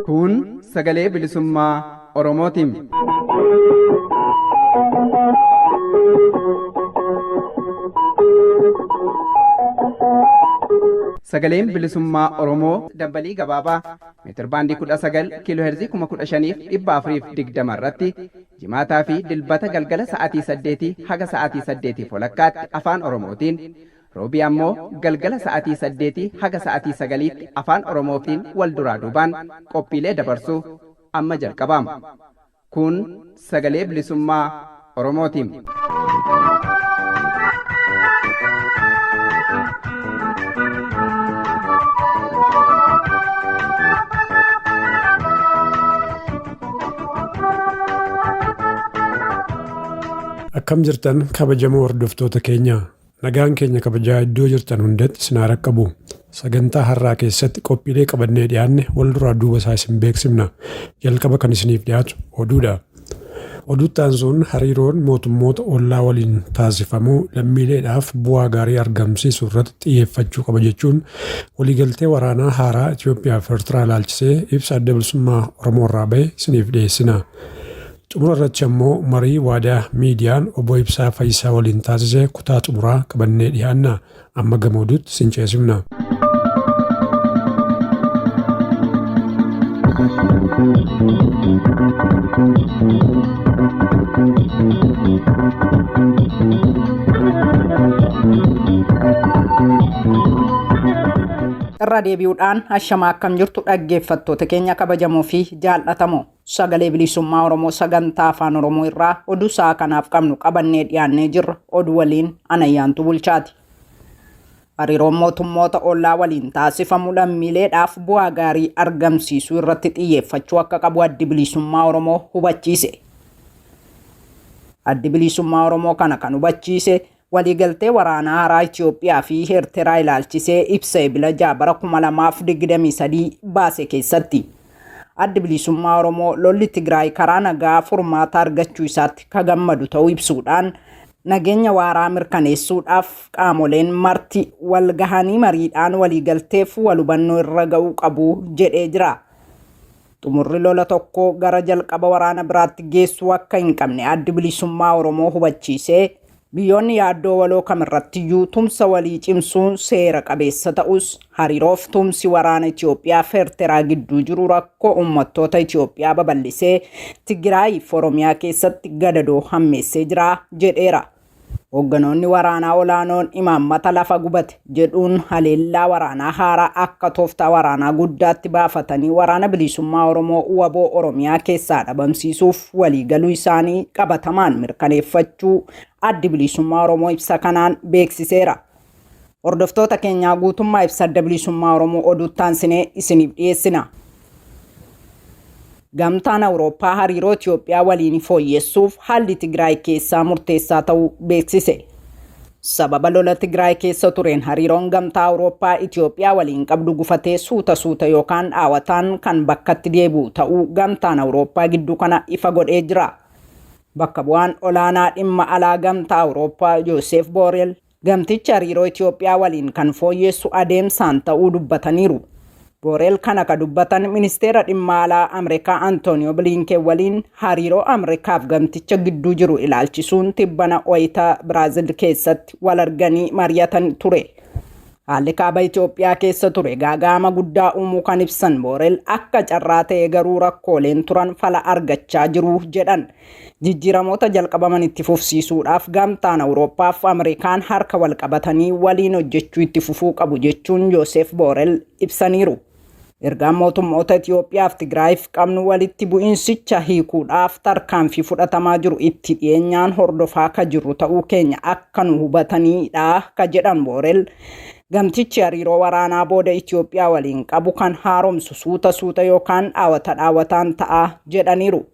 Kun sagalee bilisummaa Oromootiin. Sagaleen bilisummaa Oromoo dambalii gabaabaa meetirbaandii 19 kiiloo heerzii 15,420 irratti jimaataa fi dilbata galgala sa'aatii 8 haga sa'aatii 8 walakkaatti afaan Oromootiin roobii ammoo galgala sa'aatii 8 haga sa'aatii 9tti afaan Oromootiin wal duraa duubaan qophiilee dabarsuu amma jalqabama. Kun sagalee bilisummaa Oromootiin. Akkam jirtan kabajamoo hordoftoota keenya, nagaan keenya kabajaa iddoo jirtan hundatti isin haa raqqabu. Sagantaa har'aa keessatti qophiilee qabannee dhiyaanne wal duraa duuba isaa isin beeksifna. Jalqaba kan isiniif dhiyaatu oduudha. Oduutti aansuun hariiroon mootummoota ollaa waliin taasifamu lammiileedhaaf bu'aa gaarii argamsiisuu irratti xiyyeeffachuu qaba jechuun waliigaltee waraanaa haaraa Itoophiyaa fi Eertiraa ilaalchisee ibsa Adda Bilisummaa Oromoo irraa bahe isiniif dhiyeessina. Xumura irratti ammoo marii Waadaa Miidiyaan Obbo Ibsaa Fayyisaa waliin taasise kutaa xumuraa qabannee dhiyaanna. Amma gama oduutti isin ceesifna. Irra deebi'uudhaan ashamaa akkam jirtu dhaggeeffattoota keenya kabajamoo fi jaallatamoo. Sagalee Bilisummaa Oromoo sagantaa Afaan Oromoo irraa oduu sa'a kanaaf qabnu qabannee dhiyaannee jirra. Oduu waliin Anayyaantu Bulchaati. Hariiroon mootummoota ollaa waliin taasifamu lammiileedhaaf bu'aa gaarii argamsiisuu irratti xiyyeeffachuu akka qabu Addi Bilisummaa Oromoo hubachiise. Addi Bilisummaa Oromoo kana kan hubachiise waliigaltee waraanaa haaraa Itoophiyaa fi Eertiraa ilaalchisee ibsa Ebila 6 bara 2023 baase keessatti. Addi Bilisummaa Oromoo lolli Tigraay karaa nagaa furmaata argachuu isaatti ka gammadu ta'uu ibsuudhaan nageenya waaraa mirkaneessuudhaaf qaamoleen marti wal gahanii mariidhaan waliigalteef wal hubannoo irra ga'uu qabu jedhee jira. Xumurri lola tokkoo gara jalqaba waraana biraatti geessuu akka hin qabne Addi Bilisummaa Oromoo hubachiisee, biyyoonni yaaddoo waloo kamirrattiyyuu tumsa walii cimsuun seera qabeessa ta'us, hariiroof tumsi waraana Itoophiyaa fi Ertiraa gidduu jiru rakkoo uummattoota Itoophiyaa babal'isee Tigiraayiif Oromiyaa keessatti gadadoo hammeessee jira jedheera. Hoogganoonni waraanaa olaanoon imaammata lafa gubate jedhuun haleellaa waraanaa haaraa akka tooftaa waraanaa guddaatti baafatanii Waraana Bilisummaa Oromoo wbo Oromiyaa keessaa dhabamsiisuuf waliigaluu isaanii qabatamaan mirkaneeffachuu Addi Bilisummaa Oromoo ibsa kanaan beeksiseera. Hordoftoota keenyaa guutummaa ibsa Adda Bilisummaa Oromoo oduutti aansinee isiniif dhiyeessina. Gamtaan Awurooppaa hariiroo Itoophiyaa waliin fooyyessuuf haalli Tigraay keessaa murteessaa ta'uu beeksise. Sababa lola Tigraay keessa tureen hariiroon Gamtaa Awurooppaa Itoophiyaa waliin qabdu gufatee suuta suuta yookaan dhaawataan kan bakkatti deebi'u ta'uu Gamtaan Awurooppaa gidduu kana ifa godhee jira. Bakka bu'aan olaanaa dhimma alaa Gamtaa Awurooppaa Jooseef Booreel Gamtichi hariiroo Itoophiyaa waliin kan fooyyeessu adeemsaan ta'uu dubbataniiru. Booreel kana ka dubbatan Ministeera Dhimma Alaa Amrikaa Antooniyoo Biliinkeen waliin hariiroo Amrikaaf gamticha gidduu jiru ilaalchisuun tibbana wayita Biraazil keessatti wal arganii mari'atan ture. Haalli kaaba Itoophiyaa keessa ture gaaga'ama guddaa uumuu kan ibsan Booreel akka carraa ta'ee garuu rakkooleen turan fala argachaa jiru jedhan. Jijjiiramoota jalqabaman itti fufsiisuudhaaf Gamtaan Awurooppaaf Ameerikaan harka wal qabatanii waliin hojjechuu itti fufuu qabu jechuun Jooseef Boorel ibsaniiru. Ergaan mootummoota Itoophiyaaf Tigraayiif qabnu walitti bu'iinsicha hiikuudhaaf tarkaanfii fudhatamaa jiru itti dhiyeenyaan hordofaa ka jirru ta'uu keenya akka nu hubataniidha ka jedhan Boorel, gamtichi hariiroo waraanaa booda Itoophiyaa waliin qabu kan haaromsu suuta suuta yookaan dhaawata dhaawataan ta'a jedhaniiru.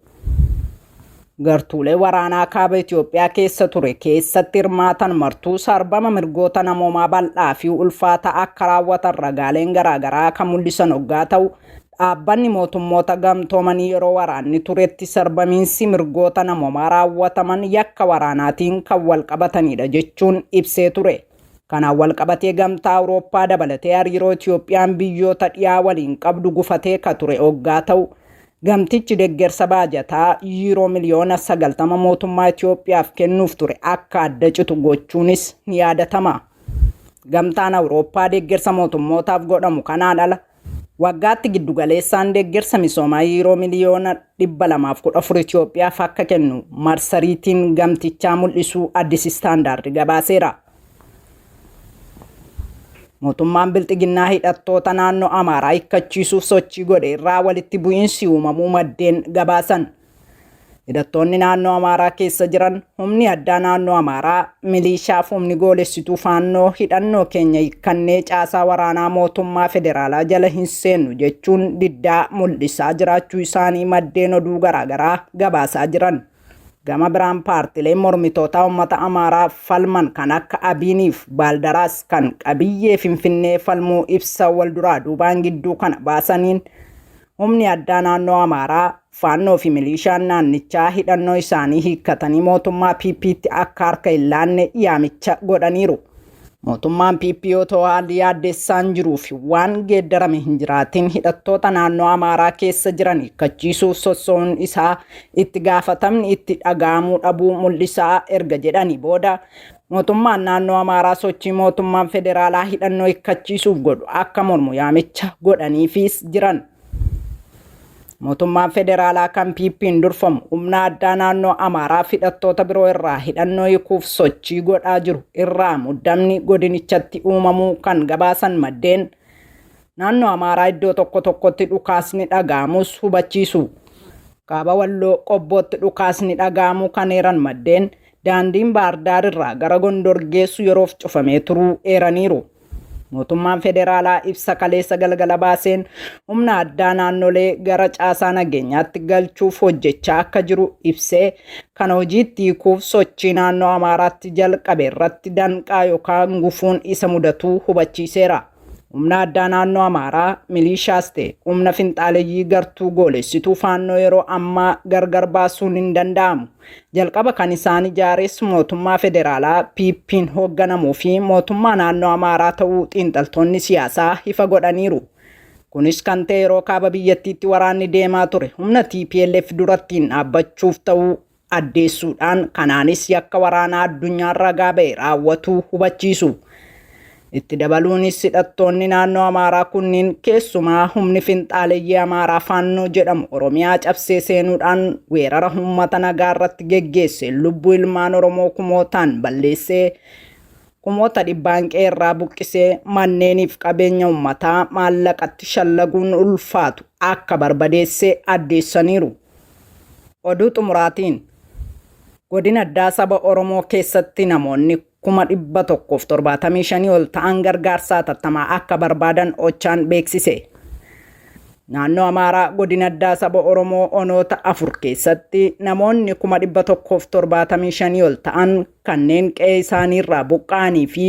Gartuulee waraanaa kaaba Itoophiyaa keessa ture keessatti hirmaatan martuu sarbama mirgoota namoomaa bal'aa fi ulfaataa akka raawwatan ragaaleen garaagaraa kan mul'isan oggaa ta'u, Dhaabbanni Mootummoota Gamtoomanii yeroo waraanni turetti sarbamiinsi mirgoota namoomaa raawwataman yakka waraanaatiin kan wal qabatanidha jechuun ibsee ture. Kanaan wal qabatee Gamtaa Awurooppaa dabalatee hariiroo Itiyoophiyaan biyyoota dhiyaa waliin qabdu gufatee ka ture oggaa ta'u, gamtichi deeggarsa baajataa yuuroo miliyoona 90 mootummaa Itiyoophiyaaf kennuuf ture akka adda citu gochuunis ni yaadatama. Gamtaan Awurooppaa deeggarsa mootummootaaf godhamu kanaan ala waggaatti giddugaleessaan deeggarsa misoomaa yuuroo miliyoona 214 Itiyoophiyaaf akka kennu marsariitiin gamtichaa mul'isuu Addis Istaandaard gabaaseera. Mootummaan Bilxiginnaa hidhattoota naannoo Amaaraa hiikkachiisuuf sochii godhe irraa walitti bu'iinsi uumamuu maddeen gabaasan. Hidhattoonni naannoo Amaaraa keessa jiran humni addaa naannoo Amaaraa, milishaa fi humni goolessituu Faannoo hidhannoo keenya hiikkannee caasaa waraanaa mootummaa federaalaa jala hin seennu jechuun diddaa mul'isaa jiraachuu isaanii maddeen oduu garaagaraa gabaasaa jiran. Gama biraan paartileen mormitootaa uummata Amaaraa falman kan akka Abiiniif Baaldaraas kan qabiyyee Finfinnee falmuu ibsa wal duraa duubaan gidduu kana baasaniin humni addaa naannoo Amaaraa, Faannoo fi milishaan naannichaa hidhannoo isaanii hiikkatanii mootummaa PP'tti akka harka hin laanne yaamicha godhaniiru. Mootummaan PP otoo haalli yaaddessaan jiruu fi waan geeddarame hin jiraatin hidhattoota naannoo Amaaraa keessa jiran hiikkachiisuuf sosso'uun isaa itti gaafatamni itti dhaga'amuu dhabuu mul'isaa erga jedhanii booda mootummaan naannoo Amaaraa sochii mootummaan federaalaa hidhannoo hiikkachiisuuf godhu akka mormu yaamicha godhaniifis jiran. Mootummaan federaalaa kan PP'n durfamu humna addaa naannoo Amaaraa fi hidhattoota biroo irraa hidhannoo hiikuuf sochii godhaa jiru irraa muddamni godinichatti uumamuu kan gabaasan maddeen naannoo Amaaraa iddoo tokko tokkotti dhukaasni dhaga'amus hubachiisu. Kaaba Walloo Qobbootti dhukaasni dhaga'amuu kan eeran maddeen daandiin Baardaar irraa gara Gondor geessu yeroof cufamee turuu eeraniiru. Mootummaan federaalaa ibsa kaleessa galgala baaseen humna addaa naannolee gara caasaa nageenyaatti galchuuf hojjechaa akka jiru ibsee kana hojiitti hiikuuf sochii naannoo Amaaraatti jalqabe irratti danqaa yookaan gufuun isa mudatuu hubachiiseera. Humna addaa naannoo Amaaraa, milishaas ta'e humna finxaaleyyii gartuu goolessituu Faannoo yeroo ammaa gargar baasuun hin danda'amu. Jalqaba kan isaan ijaares mootummaa federaalaa PP'n hoogganamuu fi mootummaa naannoo Amaaraa ta'uu xiinxaltoonni siyaasaa ifa godhaniiru. Kunis kan ta'e yeroo kaaba biyyattiitti waraanni deemaa ture humna TPLF durattiin dhaabbachuuf ta'uu addeessuudhaan kanaanis yakka waraanaa addunyaan ragaa ba'e raawwatuu hubachiisu. Itti dabaluunis hidhattoonni naannoo Amaaraa kunniin keessumaa humni finxaaleyyii Amaaraa Faannoo jedhamu Oromiyaa cabsee seenuudhaan weerara uummata nagaa irratti geggeesse lubbuu ilmaan Oromoo kumootaan balleessee kumoota dhibbaan qe'ee irraa buqqisee manneeniif qabeenya uummataa maallaqatti shallaguun ulfaatu akka barbadeesse addeessaniiru. Oduu xumuraatiin godina addaa saba Oromoo keessatti namoonni 175,000 ol ta'an gargaarsa hatattamaa akka barbaadan Ochaan beeksise. Naannoo Amaaraa godina addaa saba Oromoo onoota 4 keessatti namoonni 175,000 ol ta'an kanneen qe'ee isaaniirraa buqqa'anii fi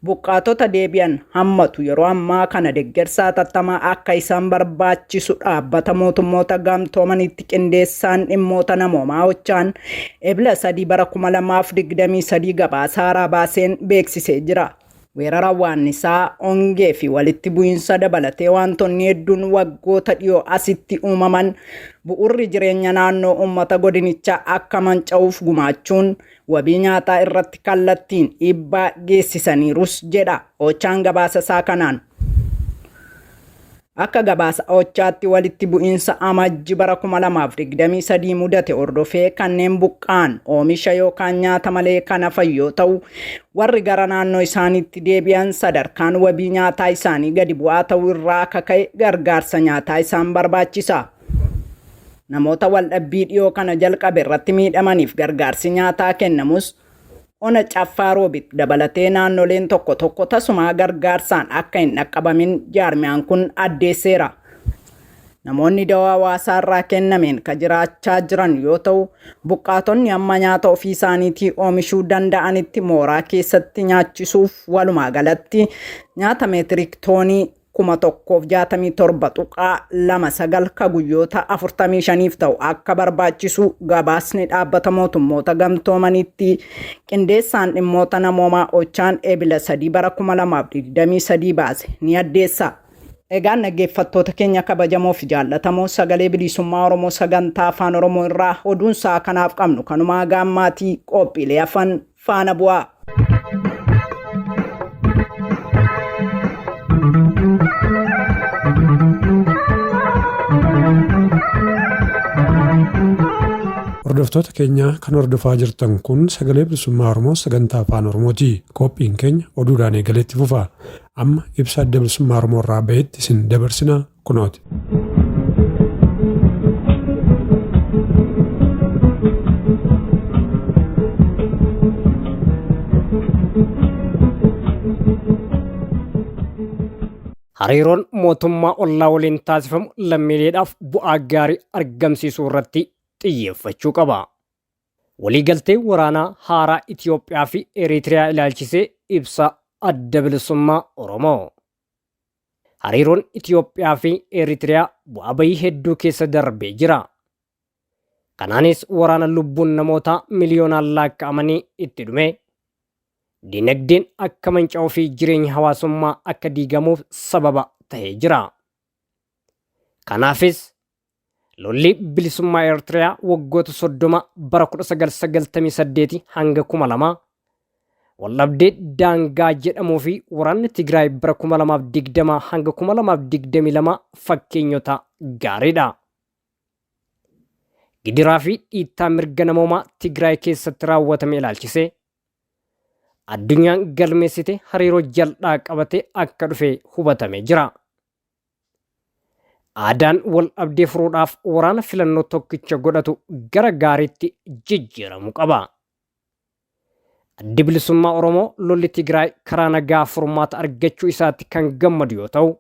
buqqaatota deebi'an hammatu yeroo ammaa kana deeggarsa hatattamaa akka isaan barbaachisu dhaabbata mootummoota gamtoomanitti qindeessaan dhimmoota namoomaa Ochaan Ebla 3 bara 2023 gabaasa haaraa baaseen beeksisee jira. Weerara waannisaa, ongee fi walitti bu'iinsa dabalatee wantoonni hedduun waggoota dhiyoo asitti uumaman bu'urri jireenya naannoo uummata godinichaa akka manca'uuf gumaachuun wabii nyaataa irratti kallattiin dhiibbaa geessisaniirus jedha Ochaan gabaasa isaa kanaan. Akka gabaasa Ochaatti walitti bu'iinsa Amajji bara 2023 mudate hordofee kanneen buqqa'an oomisha yookaan nyaata malee kan hafan yoo ta'u, warri gara naannoo isaaniitti deebi'an sadarkaan wabii nyaataa isaanii gadi bu'aa ta'uu irraa akka ka'e gargaarsa nyaataa isaan barbaachisa. Namoota waldhabbii dhiyoo kana jalqabe irratti miidhamaniif gargaarsi nyaataa kennamus ona Caffaa Roobit dabalatee naannoleen tokko tokko tasumaa gargaarsaan akka hin dhaqqabamin jaarmiyaan kun addeesseera. Namoonni dawaa hawaasaa irraa kennameen ka jiraachaa jiran yoo ta'u, buqqaatonni amma nyaata ofii isaaniitii oomishuu danda'anitti mooraa keessatti nyaachisuuf walumaa galatti nyaata meetirik toonii 1067.29 ka guyyoota 45f ta'u akka barbaachisu gabaasni dhaabbata mootummoota gamtoomanitti qindeessaan dhimmoota namoomaa Ochaan Ebila 3 bara 2023 baase ni addeessa. Egaan dhaggeeffattoota keenya kabajamoo fi jaallatamoo sagalee bilisummaa Oromoo sagantaa afaan Oromoo irraa oduun sa'a kanaaf qabnu kanumaa gaammaatii qophiilee hafan faana bu'aa. Hordoftoota keenya kan hordofaa jirtan kun sagalee bilisummaa Oromoo sagantaa afaan Oromooti. Qophiin keenya oduudhaan eegaleetti fufa. Amma ibsa adda bilisummaa Oromoo irraa bahetti isin dabarsina kunooti. Hariiroon mootummaa ollaa waliin taasifamu lammiileedhaaf bu'aa gaarii argamsiisuu irratti xiyyeeffachuu qaba. Waliigaltee waraanaa haaraa Itoophiyaa fi Eritiriyaa ilaalchisee ibsa adda bilisummaa Oromoo. Hariiroon Itoophiyaa fi Eritiriyaa bu'aa bayii hedduu keessa darbee jira. Kanaanis waraana lubbuun namootaa miliyoonaan laakka'amanii itti dhume dinagdeen akka manca'uu fi jireenyi hawaasummaa akka diigamuuf sababa ta'ee jira. Kanaafis lolli bilisummaa Eertiriyaa waggoota 30 bara 1998 hanga 2000 waldhabdee daangaa jedhamuu fi waraanni Tigraay bara 2020 hanga 2022 fakkeenyota gaariidha. Gidiraa fi dhiittaa mirga namoomaa Tigraay keessatti raawwatame ilaalchisee addunyaan galmeessite hariiroo jal'aa qabatee akka dhufe hubatamee jira. Aadaan wal dhabdee furuudhaaf waraana filannoo tokkicha godhatu gara gaariitti jijjiiramuu qaba. Addi Bilisummaa Oromoo lolli Tigraay karaa nagaa furmaata argachuu isaatti kan gammadu yoo ta'u,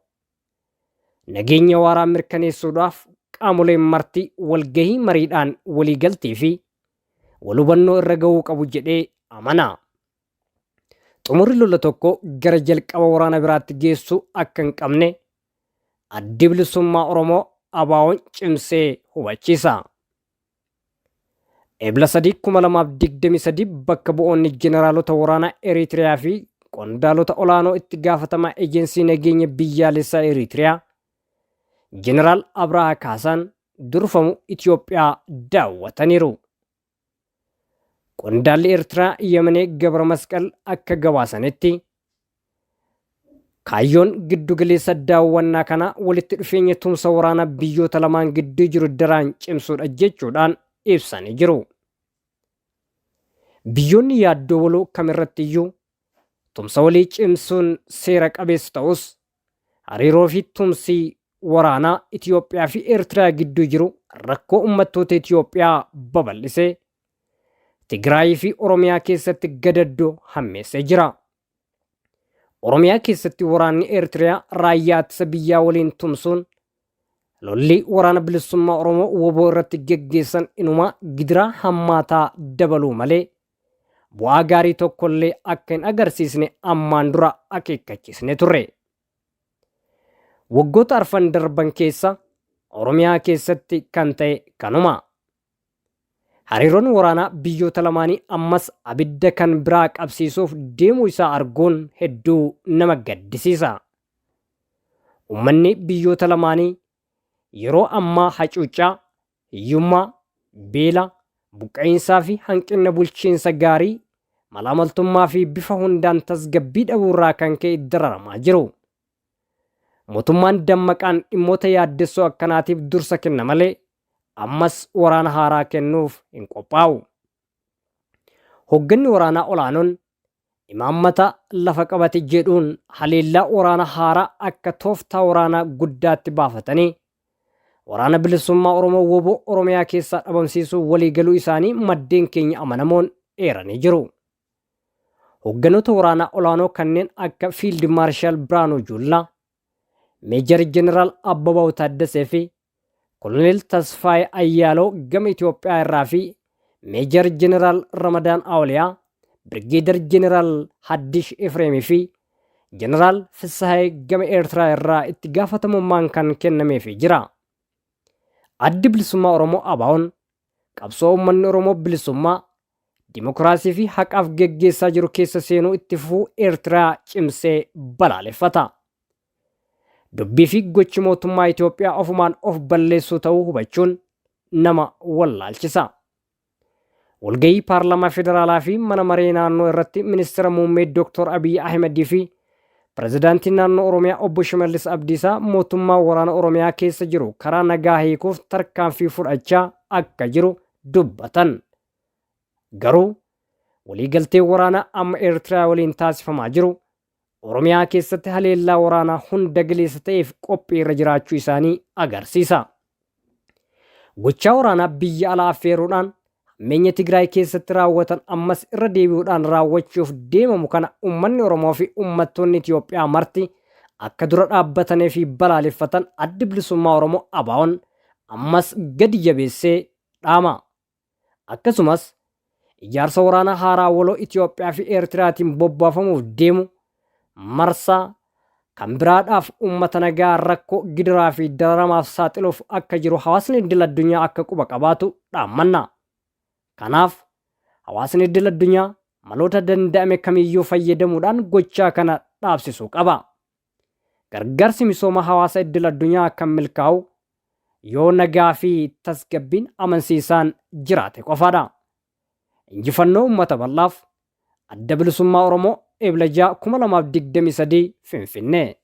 nageenya waaraa mirkaneessuudhaaf qaamoleen marti walgahii mariidhaan waliigaltee fi wal hubannoo irra gahuu qabu jedhee amana. Xumurri lola tokko gara jalqaba waraana biraatti geessuu akka hin qabne Addi Bilisummaa Oromoo ABO'n cimsee hubachiisa. Ebla 3, 2023 bakka bu'oonni jeneraalota waraanaa Eritiriyaa fi qondaalota olaanoo itti gaafatamaa ejensii nageenya biyyaalessaa Eritiriyaa Jeneraal Abrahaa Kaasaan durfamu Itoophiyaa daawwataniiru. Qondaalli Eertiraa Yemenee Gabra Masqal akka gabaasanitti kaayyoon giddugaleessa daawwannaa kanaa walitti dhufeenya tumsa waraanaa biyyoota lamaan gidduu jiru daraan cimsuudha jechuudhaan ibsanii jiru. Biyyoonni yaaddoo waloo kamirratti iyyuu tumsa walii cimsuun seera qabeessa ta'us hariiroo fi tumsi waraanaa Itoophiyaa fi Eertiraa gidduu jiru rakkoo uummattoota Itoophiyaa babal'isee Tigraayii fi Oromiyaa keessatti gadaddoo hammeessee jira. Oromiyaa keessatti waraanni Eertiriyaa raayyaa ittisa biyyaa waliin tumsuun lolli waraana bilisummaa Oromoo woboo irratti geggeessan inumaa gidiraa hammaataa dabaluu malee bu'aa gaarii tokkollee akka hin agarsiisne ammaan dura akeekkachiisne turre. Waggoota arfan darban keessa Oromiyaa keessatti kan ta'e kanuma. Hariiroon waraanaa biyyoota lamaanii ammas abidda kan biraa qabsiisuuf deemuu isaa arguun hedduu nama gaddisiisa. Uummanni biyyoota lamaanii yeroo ammaa hacuuccaa, hiyyummaa, beela, buqqa'iinsaa fi hanqina bulchiinsa gaarii, malaamaltummaa fi bifa hundaan tasgabbii dhabuurraa kan ka'e dararamaa jiru. Mootummaan dammaqaan dhimmoota yaaddessoo akkanaatiif dursa kenna malee ammas waraana haaraa kennuuf hin qophaa'u. Hoogganni waraanaa olaanoon imaammata lafa qabate jedhuun haleellaa waraana haaraa akka tooftaa waraanaa guddaatti baafatanii waraana bilisummaa Oromoo woboo Oromiyaa keessaa dhabamsiisuu waliigaluu isaanii maddeen keenya amanamoon eeranii jiru. Hoogganoota waraanaa olaanoo kanneen akka Fiild Maarshaal Biraanuu Juullaa, Meejar Jeneraal Abbabaw Taaddasee fi Koloneel Tasfaayee Ayyaaloo gama Itoophiyaa irraa fi Meejar Jeneraal Ramadaan Awuliyaa, Birgeedar Jeneraal Haddish Efreemii fi Jeneraal Fissahaayee gama Eertiraa irraa itti gaafatamummaan kan kennameefii jira. Addi Bilisummaa Oromoo ABO'n qabsoo uummanni Oromoo bilisummaa, dimokiraasii fi haqaaf geggeessaa jiru keessa seenuu itti fufuu Eertiraa cimsee balaaleffata. Dubbii fi gochi mootummaa Itoophiyaa ofumaan of balleessuu ta'uu hubachuun nama wallaalchisa. Walgahii Paarlaamaa Federaalaa fi Mana Maree Naannoo irratti Ministeera Muummee Dr. Abiyyi Ahimad fi Pirezidaantiin Naannoo Oromiyaa Obbo Shimallis Abdiisaa mootummaa waraana Oromiyaa keessa jiru karaa nagaa hiikuuf tarkaanfii fudhachaa akka jiru dubbatan. Garuu waliigaltee waraanaa amma Eertiraa waliin taasifamaa jiru Oromiyaa keessatti haleellaa waraanaa hunda galeessa ta'eef qophii irra jiraachuu isaanii agarsiisa. Gochaa waraanaa biyya alaa affeeruudhaan hammeenya Tigraay keessatti raawwatan ammas irra deebi'uudhaan raawwachuuf deemamu kana uummanni Oromoo fi uummattoonni Itoophiyaa marti akka dura dhaabbatanii fi balaaleffatan Addi Bilisummaa Oromoo ABO'n ammas gadi jabeessee dhaama. Akkasumas ijaarsa waraanaa haaraa waloo Itoophiyaa fi Eertiraatiin bobbaafamuuf deemu marsaa kan biraadhaaf uummata nagaa rakkoo gidiraa fi dararamaaf saaxiluuf akka jiru hawaasni idil addunyaa akka quba qabaatu dhaammanna. Kanaaf hawaasni idil addunyaa maloota danda'ame kamiyyuu fayyadamuudhaan gochaa kana dhaabsisuu qaba. Gargaarsi misooma hawaasa idil addunyaa kan milkaa'u yoo nagaa fi tasgabbiin amansiisaan jiraate qofaadha. Injifannoo uummata bal'aaf Adda Bilisummaa Oromoo Ebla 6 2023 Finfinnee.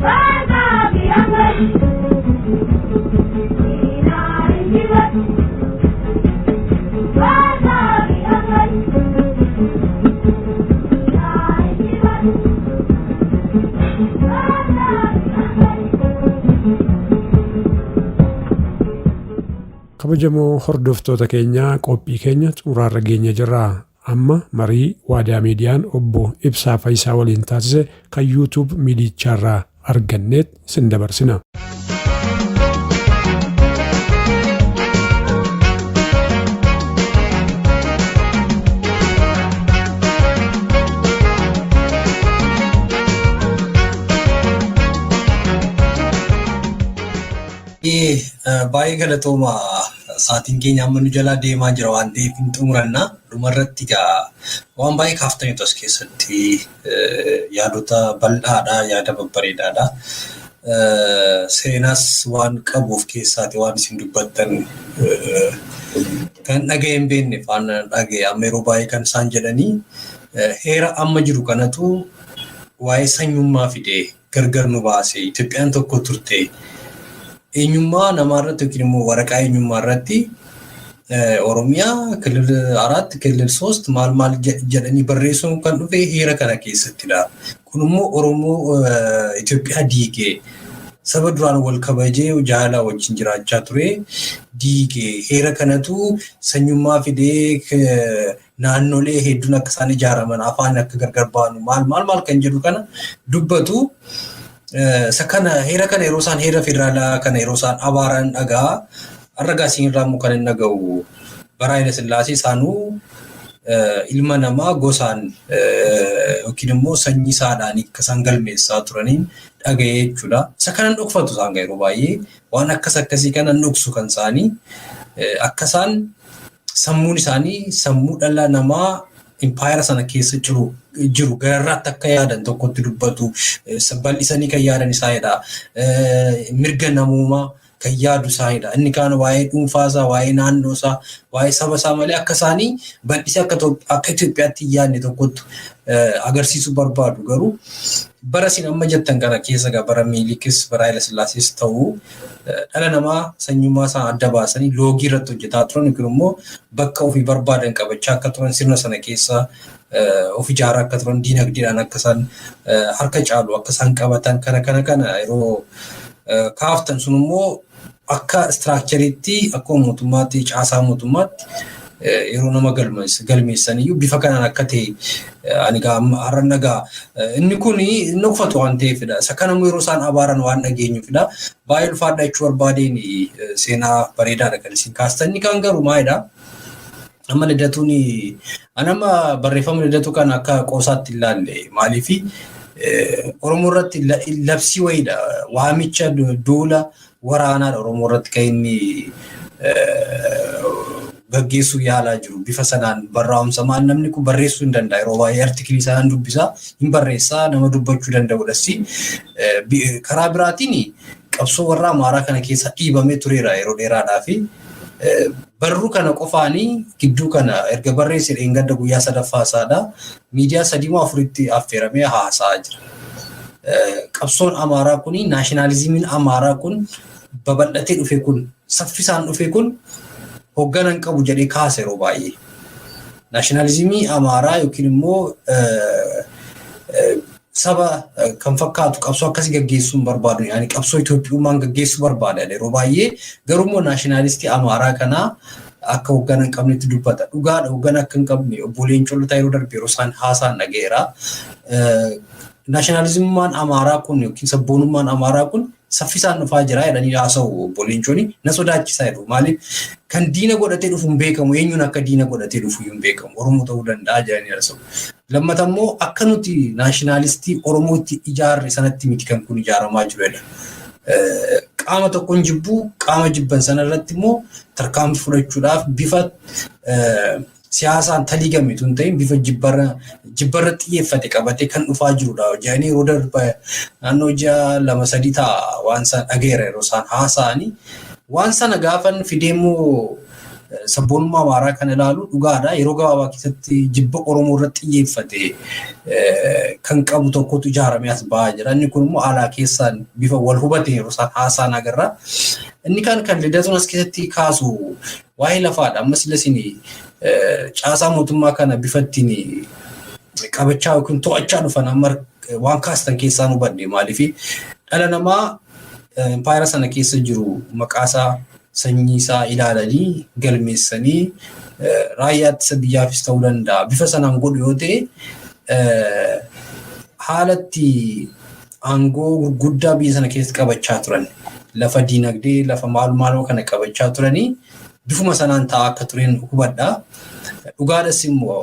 Bye. Kabajamoo hordoftoota keenyaa, qophii keenya xumuraarra geenye jirra. Amma marii Waadaa Miidiyaan obbo Ibsaa Fayisaa waliin taasise kan YouTube miidichaarraa arganneet isin dabarsina. Baay'ee galatooma. Sa'aatiin keenya amma nu jalaa deemaa jira waan ta'eef hin xumuranna. Dhumarratti egaa waan baay'ee kaaftaniitu as keessatti, yaadota bal'aadha, yaada babbareedaadha. Seenaas waan qabu of keessaati waan isin dubbattan, kan dhaga'ee hin beekne faana dhaga'e. Amma yeroo baay'ee kan isaan jedhanii heera amma jiru kanatu waa'ee sanyummaa fide, gargar nu baase. Itoophiyaan tokko turte. Eenyummaa namaa irratti yookiin immoo waraqaa eenyummaa irratti Oromiyaa ክልል አራት ክልል ሶስት maal maal jedhanii barreessuun kan dhufe heera kana keessattidha. Kun immoo Oromoo Itoophiyaa diigee, saba duraan wal kabajee jaalala wajjin jiraachaa ture diigee, heera kanatu sanyummaa fidee, naannolee hedduun akka isaan ijaaraman, afaan akka gargar baanu, maal maal maal kan jedhu kana dubbatu. Isa kana, heera kana yeroo isaan, heera federaalaa kana yeroo isaan abaaran dhagaa. Har'a gaa isinirraa immoo kan hin dhaga'u, bara Haayila Sillaasee isaanuu ilma namaa gosaan yookiin immoo sanyii isaadhaan akka isaan galmeessaa turaniin dhaga'ee jechuudha. Isa kanan dhokfatu isaan yeroo baay'ee waan akkas akkasii kana dhoksu kan isaanii, akka isaan sammuun isaanii sammuu dhala namaa impaayera sana keessa jiru gararraatti akka yaadan tokkotti dubbatu, bal'isanii kan yaadan isaanidha. Mirga namoomaa kan yaadu isaanidha. Inni kaan waa'ee dhuunfaasaa, waa'ee naannoosaa, waa'ee saba isaa malee akka isaanii bal'isee akka Itoophiyaatti hin yaadne tokkotti agarsiisuu barbaadu. Garuu bara isin amma jettan kana keessa egaa bara Minilikis, bara Haayila Sillaasees ta'uu, dhala namaa sanyummaa isaa adda baasanii loogii irratti hojjetaa turan yookiin immoo bakka ofii barbaadan qabachaa akka turan, sirna sana keessa of ijaaraa akka turan, diinagdeedhaan akka isaan harka caalu akka isaan qabatan kana yeroo kaaftan sun immoo akka structureitti, akka mootummaatti, caasaa mootummaatti yeroo nama galmeessan iyyuu bifa kanaan akka ta'e ani gaa har'a nagaa inni kun inni uffatu waan ta'eefidha. Isa kana immoo yeroo isaan abaaran waan dhageenyuufidha. Baay'ee ulfaadha jechuu barbaadeen, seenaa bareedaadha kan isin kaastan. Inni kaan garuu maalidha? Amma Lidatuun, ani amma barreeffama Lidatu kana akka qoosaatti ilaalle. Maaliifi, Oromoo irratti labsii wayiidha. Waamicha duula waraanaadha Oromoo irratti kan inni gaggeessuu yaalaa jiru. Bifa sanaan barraa'umsa maal namni kun barreessuu hin danda'a. Yeroo baay'ee artikilii sanaan dubbisaa, hin barreessaa, nama dubbachuu danda'udhas. Karaa biraatiin qabsoo warra Amaaraa kana keessa dhiibamee tureera yeroo dheeraadhaa fi barruu kana qofaanii gidduu kana erga barreesse dheengadda guyyaa sadaffaa isaadha. Miidiyaa sadii moo afuritti affeeramee haasa'aa jira. Qabsoon Amaaraa kuni, nationalismiin Amaaraa kun babal'atee dhufe kun, saffisaan dhufe kun hoggana hin qabu jedhee kaasa yeroo baay'ee. Nationalismii Amaaraa yookiin immoo saba kan fakkaatu qabsoo akkasii gaggeessuu hin barbaadu. Yani qabsoo Itoophiyummaan gaggeessuu barbaada yeroo baay'ee, garuu immoo nationalistii Amaaraa kanaa akka hoggana hin qabnetti dubbata. Dhugaadha, hoggana akka hin qabne obbo Leencoo Lataa yeroo darbe yeroo isaan haasa'an dhaga'eera. Nationalismummaan Amaaraa kun yookiin sabboonummaan Amaaraa kun saffisaan dhufaa jira jedhanii haasa'u obbo Leencooni, na sodaachisaa jedhu. Maaliif, kan diina godhatee dhufu hin beekamu, eenyuun akka diina godhatee dhufu hin beekamu, Oromoo ta'uu danda'a jedhanii haasa'u. Lammata immoo akka nuti nationalistii Oromootti ijaarre sanatti miti kan kun ijaaramaa jiru jedha. Qaama tokkoon jibbuu, qaama jibban sana irratti immoo tarkaanfii fudhachuudhaaf bifa siyaasaan taliigame tun ta'in bifa jibbarra xiyyeeffate qabatee kan dhufaa jirudha. Jedhanii yeroo darba naannoo ji'a 2-3 ta'a waan isaan dhageera yeroo isaan haasa'anii. Waan sana gaafan fidee immoo sabboonummaa Amaaraa kan ilaalu, dhugaadha. Yeroo gabaabaa keessatti jibba Oromoo irratti xiyyeeffate kan qabu tokkotu ijaaramee as ba'aa jira. Inni kun immoo alaa keessaan bifa wal hubate yeroo isaan haasa'an agarra. Inni kan Lidatuun as keessatti kaasu waa'ee lafaadha. Ammas illee isin caasaa mootummaa kana bifa ittiin qabachaa yookiin to'achaa dhufan amma waan kaastan keessaan hubadhe. Maaliif, dhala namaa impaayera sana keessa jiru maqaasaa Sanyii isaa ilaalanii galmeessanii raayyaa ittisa biyyaafis ta'uu danda'a. Bifa sanaan godhu yoo ta'e, haalatti aangoo gurguddaa biyya sana keessatti qabachaa turan, lafa diinagdee, lafa maal maaloo kana qabachaa turanii, bifuma sanaan ta'aa akka tureen hubadha. Dhugaadhas immoo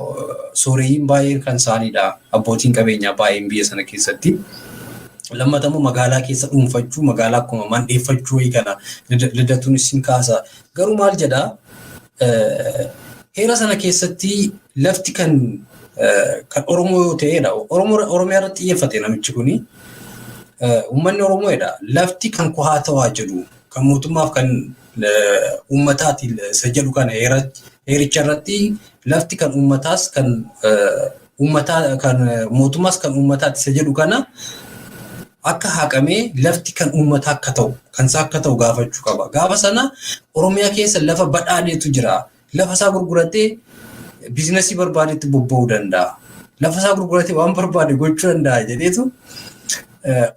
sooreyyiin baay'een kan isaaniidha, abbootiin qabeenyaa baay'een biyya sana keessatti. Lammata immoo magaalaa keessa dhuunfachuu, magaalaa akkuma mandheeffachuu wayii kana Lidatuun isin kaasa. Garuu maal jedhaa, heera sana keessatti lafti kan Oromoo yoo ta'edha. Oromoo Oromiyaa irratti xiyyeeffate namichi kuni. Uummanni Oromoodha. Lafti kan koo haa ta'aa jedhu, kan mootummaaf kan uummataati isa jedhu kana, heericha irratti lafti kan uummataas kan uummataa, kan mootummaas kan uummataati isa jedhu kana akka haqamee lafti kan uummataa akka ta'u, kan isaa akka ta'u gaafachuu qaba. Gaafa sana Oromiyaa keessa lafa badhaadheetu jira. Lafa isaa gurguratee business barbaadetti bobba'uu danda'a. Lafa isaa gurguratee waan barbaade gochuu danda'a jedheetu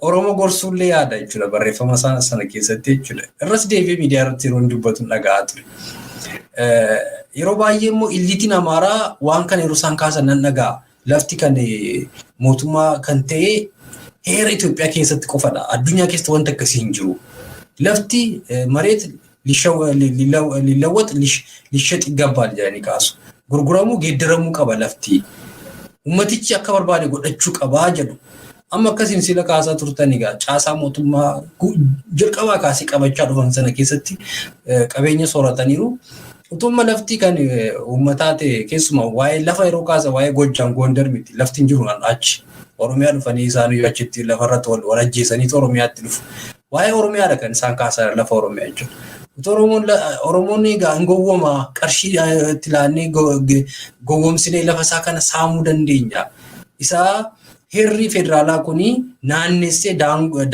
Oromoo gorsuullee yaada jechuudha barreeffama sana keessatti jechuudha. Irras deebi'ee miidiyaa irratti yeroo inni dubbatu dhaga'aa ture. Yeroo baay'ee immoo eliteiin Amaaraa waan kana yeroo isaan kaasan nan dhaga'a. Lafti kan mootummaa kan ta'e heera Itoophiyaa keessatti qofadha. Addunyaa keessatti wanta akkasii hin jiru. Lafti መሬት ሊለወጥ ሊሸጥ ይገባል jedhanii kaasu. Gurguramuu, geeddaramuu qaba lafti. Ummatichi akka barbaade godhachuu qabaa jedhu. Amma akkasiin sila kaasaa turtan, egaa caasaa mootummaa jalqabaa kaasee qabachaa dhufan sana keessatti qabeenya soorataniiru. Utuma lafti kan uummataa ta'e, keessumaa waa'ee lafa yeroo kaasa, waa'ee Gojjaam Gondar miti, lafti hin jiru achi. Oromiyaa dhufanii isaan achitti lafarratti wal ajjeesaniitu Oromiyaatti dhufu. Waa'ee Oromiyaadha kan isaan kaasan, lafa Oromiyaa jechuudha. Utuu Oromoon egaa hin gowwooma, qarshii itti laannee gowwoomsinee lafa isaa kana saamuu dandeenya. Isaa heerri federaalaa kuni naannessee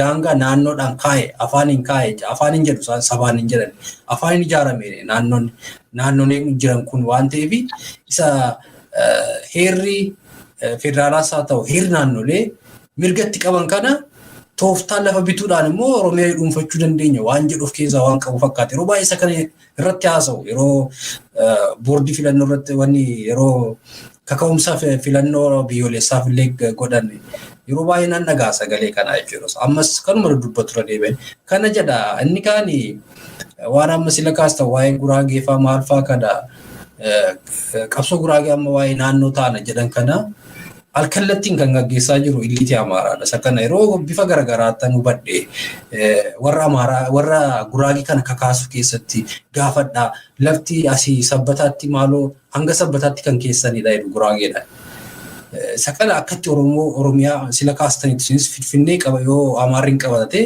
daangaa naannoodhaan kaa'e, afaaniin kaa'e, afaaniin jedhu isaan, sabaan hin jedhan, afaaniin ijaarame naannoon jiran kun waan ta'eef, isa heerri federaalaas haa ta'u heerri naannolee mirgatti qaban kana tooftaa lafa bituudhaan immoo Oromiyaa dhuunfachuu dandeenya waan jedhu of keessaa waan qabu fakkaata. Yeroo baay'ee isa kana irratti haasa'u, yeroo boordii filannoo irratti, wanni yeroo kaka'umsa filannoo biyyoolessaaf illee godhan, yeroo baay'ee nan dhagaa sagalee kanaa jechuudha. Ammas kanuma dubbatu irra deebi'an. Kana jedha. Inni kaani waan amma sila kaasta, waa'ee Guraagee fa'aa maal fa'aa kana, qabsoo Guraagee amma waa'ee naannoo taana jedhan kana alkallattiin kan gaggeessaa jiru elite Amaaraadha. Isa kana yeroo bifa garaagaraatti hubadhe, warra Amaaraa warra Guraagee kana kakaasuu keessatti gaafadha. Lafti asii Sabbataatti, maaloo hanga Sabbataatti kan keessanidha jedhu Guraageedha. Isa kana akkatti Oromoo Oromiyaa sila kaastanitti isinis Finfinnee qaba yoo Amaarri hin qabatate,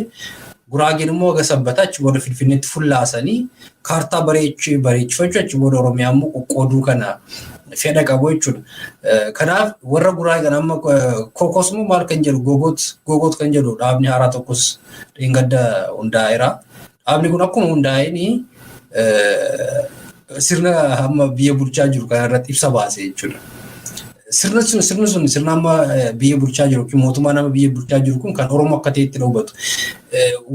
Guraageen immoo haga Sabbataa, achi booda Finfinneetti fullaasanii kaartaa bareechifachuu, achi booda Oromiyaa immoo qoqqooduu kana fedha qabu jechuudha. Kanaaf warra Guraageen amma kokos immoo maal kan jedhu, Gogot Gogot kan jedhu dhaabni haaraa tokkos dheengadda hundaa'eera. Dhaabni kun akkuma hundaa'een sirna amma biyya bulchaa jiru kana irratti ibsa baase jechuudha. Sirni sun sirna amma biyya bulchaa jiru yookiin mootummaan amma biyya bulchaa jiru kun kan Oromoo akka ta'etti hubatu.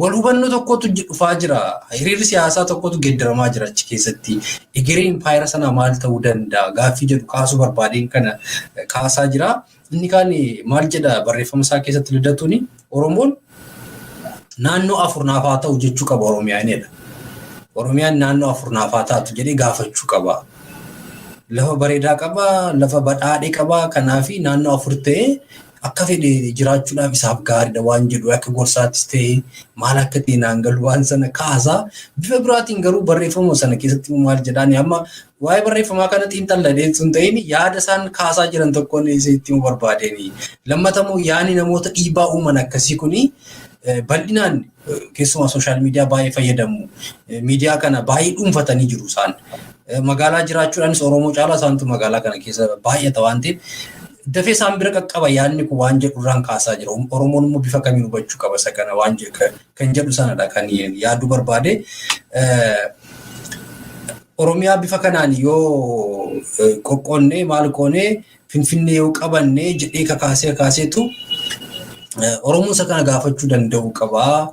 Wal hubannoo tokkotu dhufaa jira. Hiriirri siyaasaa tokkotu geeddaramaa jira achi keessatti. Egereen impaayera sanaa maal ta'uu danda'a? Gaaffii jedhu kaasuu barbaadeen kana kaasaa jira. Inni kaan maal jedha barreeffama isaa keessatti Lidatuuni? Oromoon naannoo afur naaf haa ta'u jechuu qaba Oromiyaanidha. Oromiyaan naannoo afur naaf haa taatu jedhee gaafachuu qaba. Lafa bareedaa qaba, lafa badhaadhee qaba. Kanaaf naannoo afur ta'ee akka fedhe jiraachuudhaaf isaaf gaariidha waan jedhu, akka gorsaattis ta'ee maal akka ta'e naan galu, waan sana kaasaa. Bifa biraatiin garuu barreeffama sana keessatti maal jedhaani, amma waa'ee barreeffamaa kana xiinxalladhee sun ta'in, yaada isaan kaasaa jiran tokkoon itti himuu barbaadeen. Lammatammoo yaani namoota dhiibbaa uuman akkasii kuni bal'inaan keessumaa social media baay'ee fayyadamu. Miidiyaa kana baay'ee dhuunfatanii jiru isaan. Magaalaa jiraachuudhaanis Oromoo caalaa isaantu magaalaa kana keessa baay'ata waan ta'eef, dafee isaan bira qaqqaba yaadni kun waan jedhu irraan kaasaa jira. Oromoon immoo bifa kamiin hubachuu qaba isa kana waan kan jedhu sanadha kan yaaduu barbaade. Oromiyaa bifa kanaan yoo qoqqoonnee, maal goonee, Finfinnee yoo qabanne jedhee kakaasee kakaaseetu Oromoon isa kana gaafachuu danda'u qabaa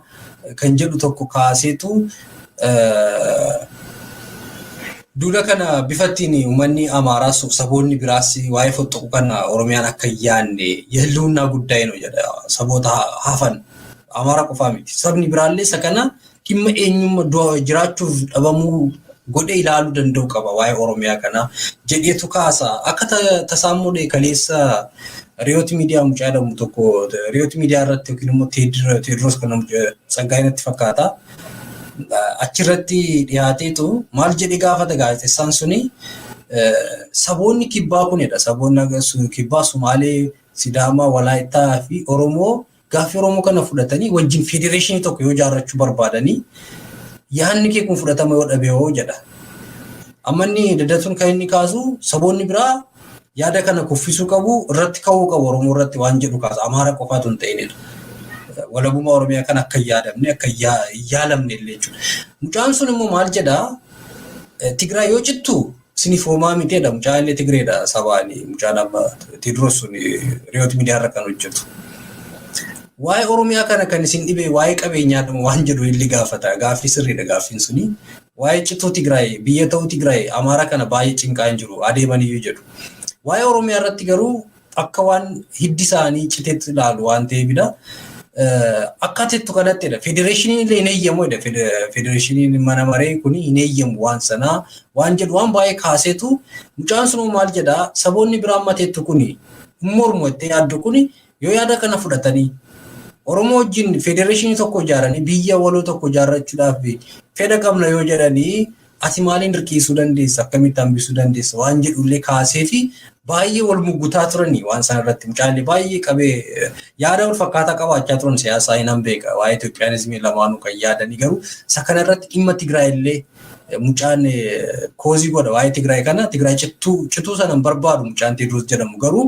kan jedhu tokko kaaseetu. Duula kana bifattiin uummanni Amaaraas saboonni biraas waa'ee fottoquu kana Oromiyaan akka hin yaadne የህልውና ጉዳይ ነው jedha saboota hafan Amaara qofaa miti. Sabni biraallee isa kana dhimma eenyummaa jiraachuuf dhabamuu godhee ilaaluu danda'u qaba waa'ee Oromiyaa kana jedheetu kaasa. Akka tasaammoo kaleessa Riyoot Miidiyaa mucaa jedhamu tokko Riyoot Miidiyaa irratti yookiin immoo Teediroos kan Tsaggaayee natti fakkaata. Achirratti dhiyaateetu maal jedhee gaafata gaazexeessaan suni saboonni kibbaa kunidha. Saboonni kibbaa Sumaalee, Sidaamaa, Walaayittaa fi Oromoo gaaffii Oromoo kana fudhatanii wajjin federeeshinii tokko yoo ijaarrachuu barbaadanii yaadni kee kun fudhatama yoo dhabe hoo jedha. Amma inni Lidatuun kan inni kaasu saboonni biraa yaada kana kuffisuu qabu irratti ka'uu qabu Oromoo irratti waan jedhu kaasa. Amaara qofaatu hin ta'inidha. Walabummaa Oromiyaa kan akka hin yaadamne akka hin yaalamne illee jechuudha. Mucaan sun immoo maal jedhaa? Tigraay yoo cittu isiniif homaa miteedha. Mucaan illee Tigreedha sabaani. Mucaan amma Teediroos sun Riyoot Miidiyaa irra kan hojjetu. Waa'ee Oromiyaa kana kan isin dhibe waa'ee qabeenyaa waan jedhu illee gaafata. Gaaffii sirriidha gaaffiin suni. Waa'ee cituu Tigraay biyya ta'uu Tigraay Amaara kana baay'ee cinqaa hin jiru adeemaniyyuu jedhu. Waa'ee Oromiyaa irratti garuu akka waan hiddi isaanii citeetti ilaalu waan ta'eefidha. Akka atettu kanattidha. Federeeshiniin illee hin eeyyamudha. Federeeshiniin mana maree kun hin eeyyamu waan sanaa waan jedhu waan baay'ee kaaseetu mucaan sun maal jedhaa saboonni biraan mateettu kuni hin mormu jettee yaaddu kuni yoo yaada kana fudhatanii Oromoo wajjin federeeshinii tokko ijaaranii biyya waloo tokko ijaarrachuudhaaf fedha qabna yoo jedhanii ati maaliin dirqiisuu dandeessa akkamitti hambisuu dandeessa waan jedhullee kaasee fi baay'ee wal muggutaa turanii waan sana irratti mucaallee baay'ee qabee yaada wal fakkaataa qabaachaa turan siyaasaa hin beeka waa'ee Itoophiyaanizimii lamaanuu kan yaadanii garuu isa kana irratti dhimma Tigraay illee mucaan koozii godha waa'ee Tigraay kana Tigraay cituu sana hin barbaadu mucaan Teediroos jedhamu garuu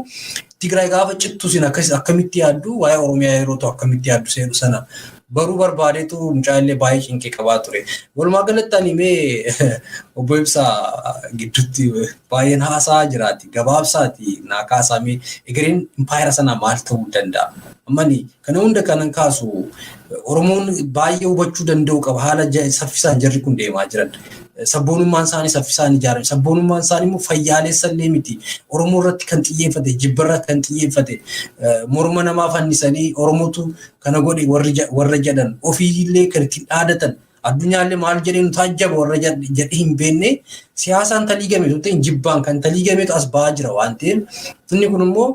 Tigraay gaafa cittu sin akkamitti yaaddu waa'ee Oromiyaa yeroo ta'u akkamitti yaaddu seedu sana baruu barbaadeetu mucaan illee baay'ee cinqee qabaa ture. Walumaa galatti ani mee obbo Ibsaa gidduutti baay'een haasaa jiraati gabaabsaati naa kaasaa mee egereen impaayera sanaa maal ta'uu danda'a? Ammani kana hunda kanan kaasu Oromoon baay'ee hubachuu danda'u qaba haala saffisaan jarri kun deemaa jiran. Sabboonummaan isaanii saffisaan ijaarame. Sabboonummaan isaanii immoo fayyaalessa illee miti. Oromoo irratti kan xiyyeeffate, jibba irratti kan xiyyeeffate, morma namaa fannisanii Oromootu kana godhe warra jedhan ofii illee kan ittiin dhaadatan. Addunyaallee maal jedhee nu taajjaba warra jedhee hin beekne siyaasaan taliigametu ta'e jibbaan kan taliigametu as ba'aa jira waan ta'eef inni kun immoo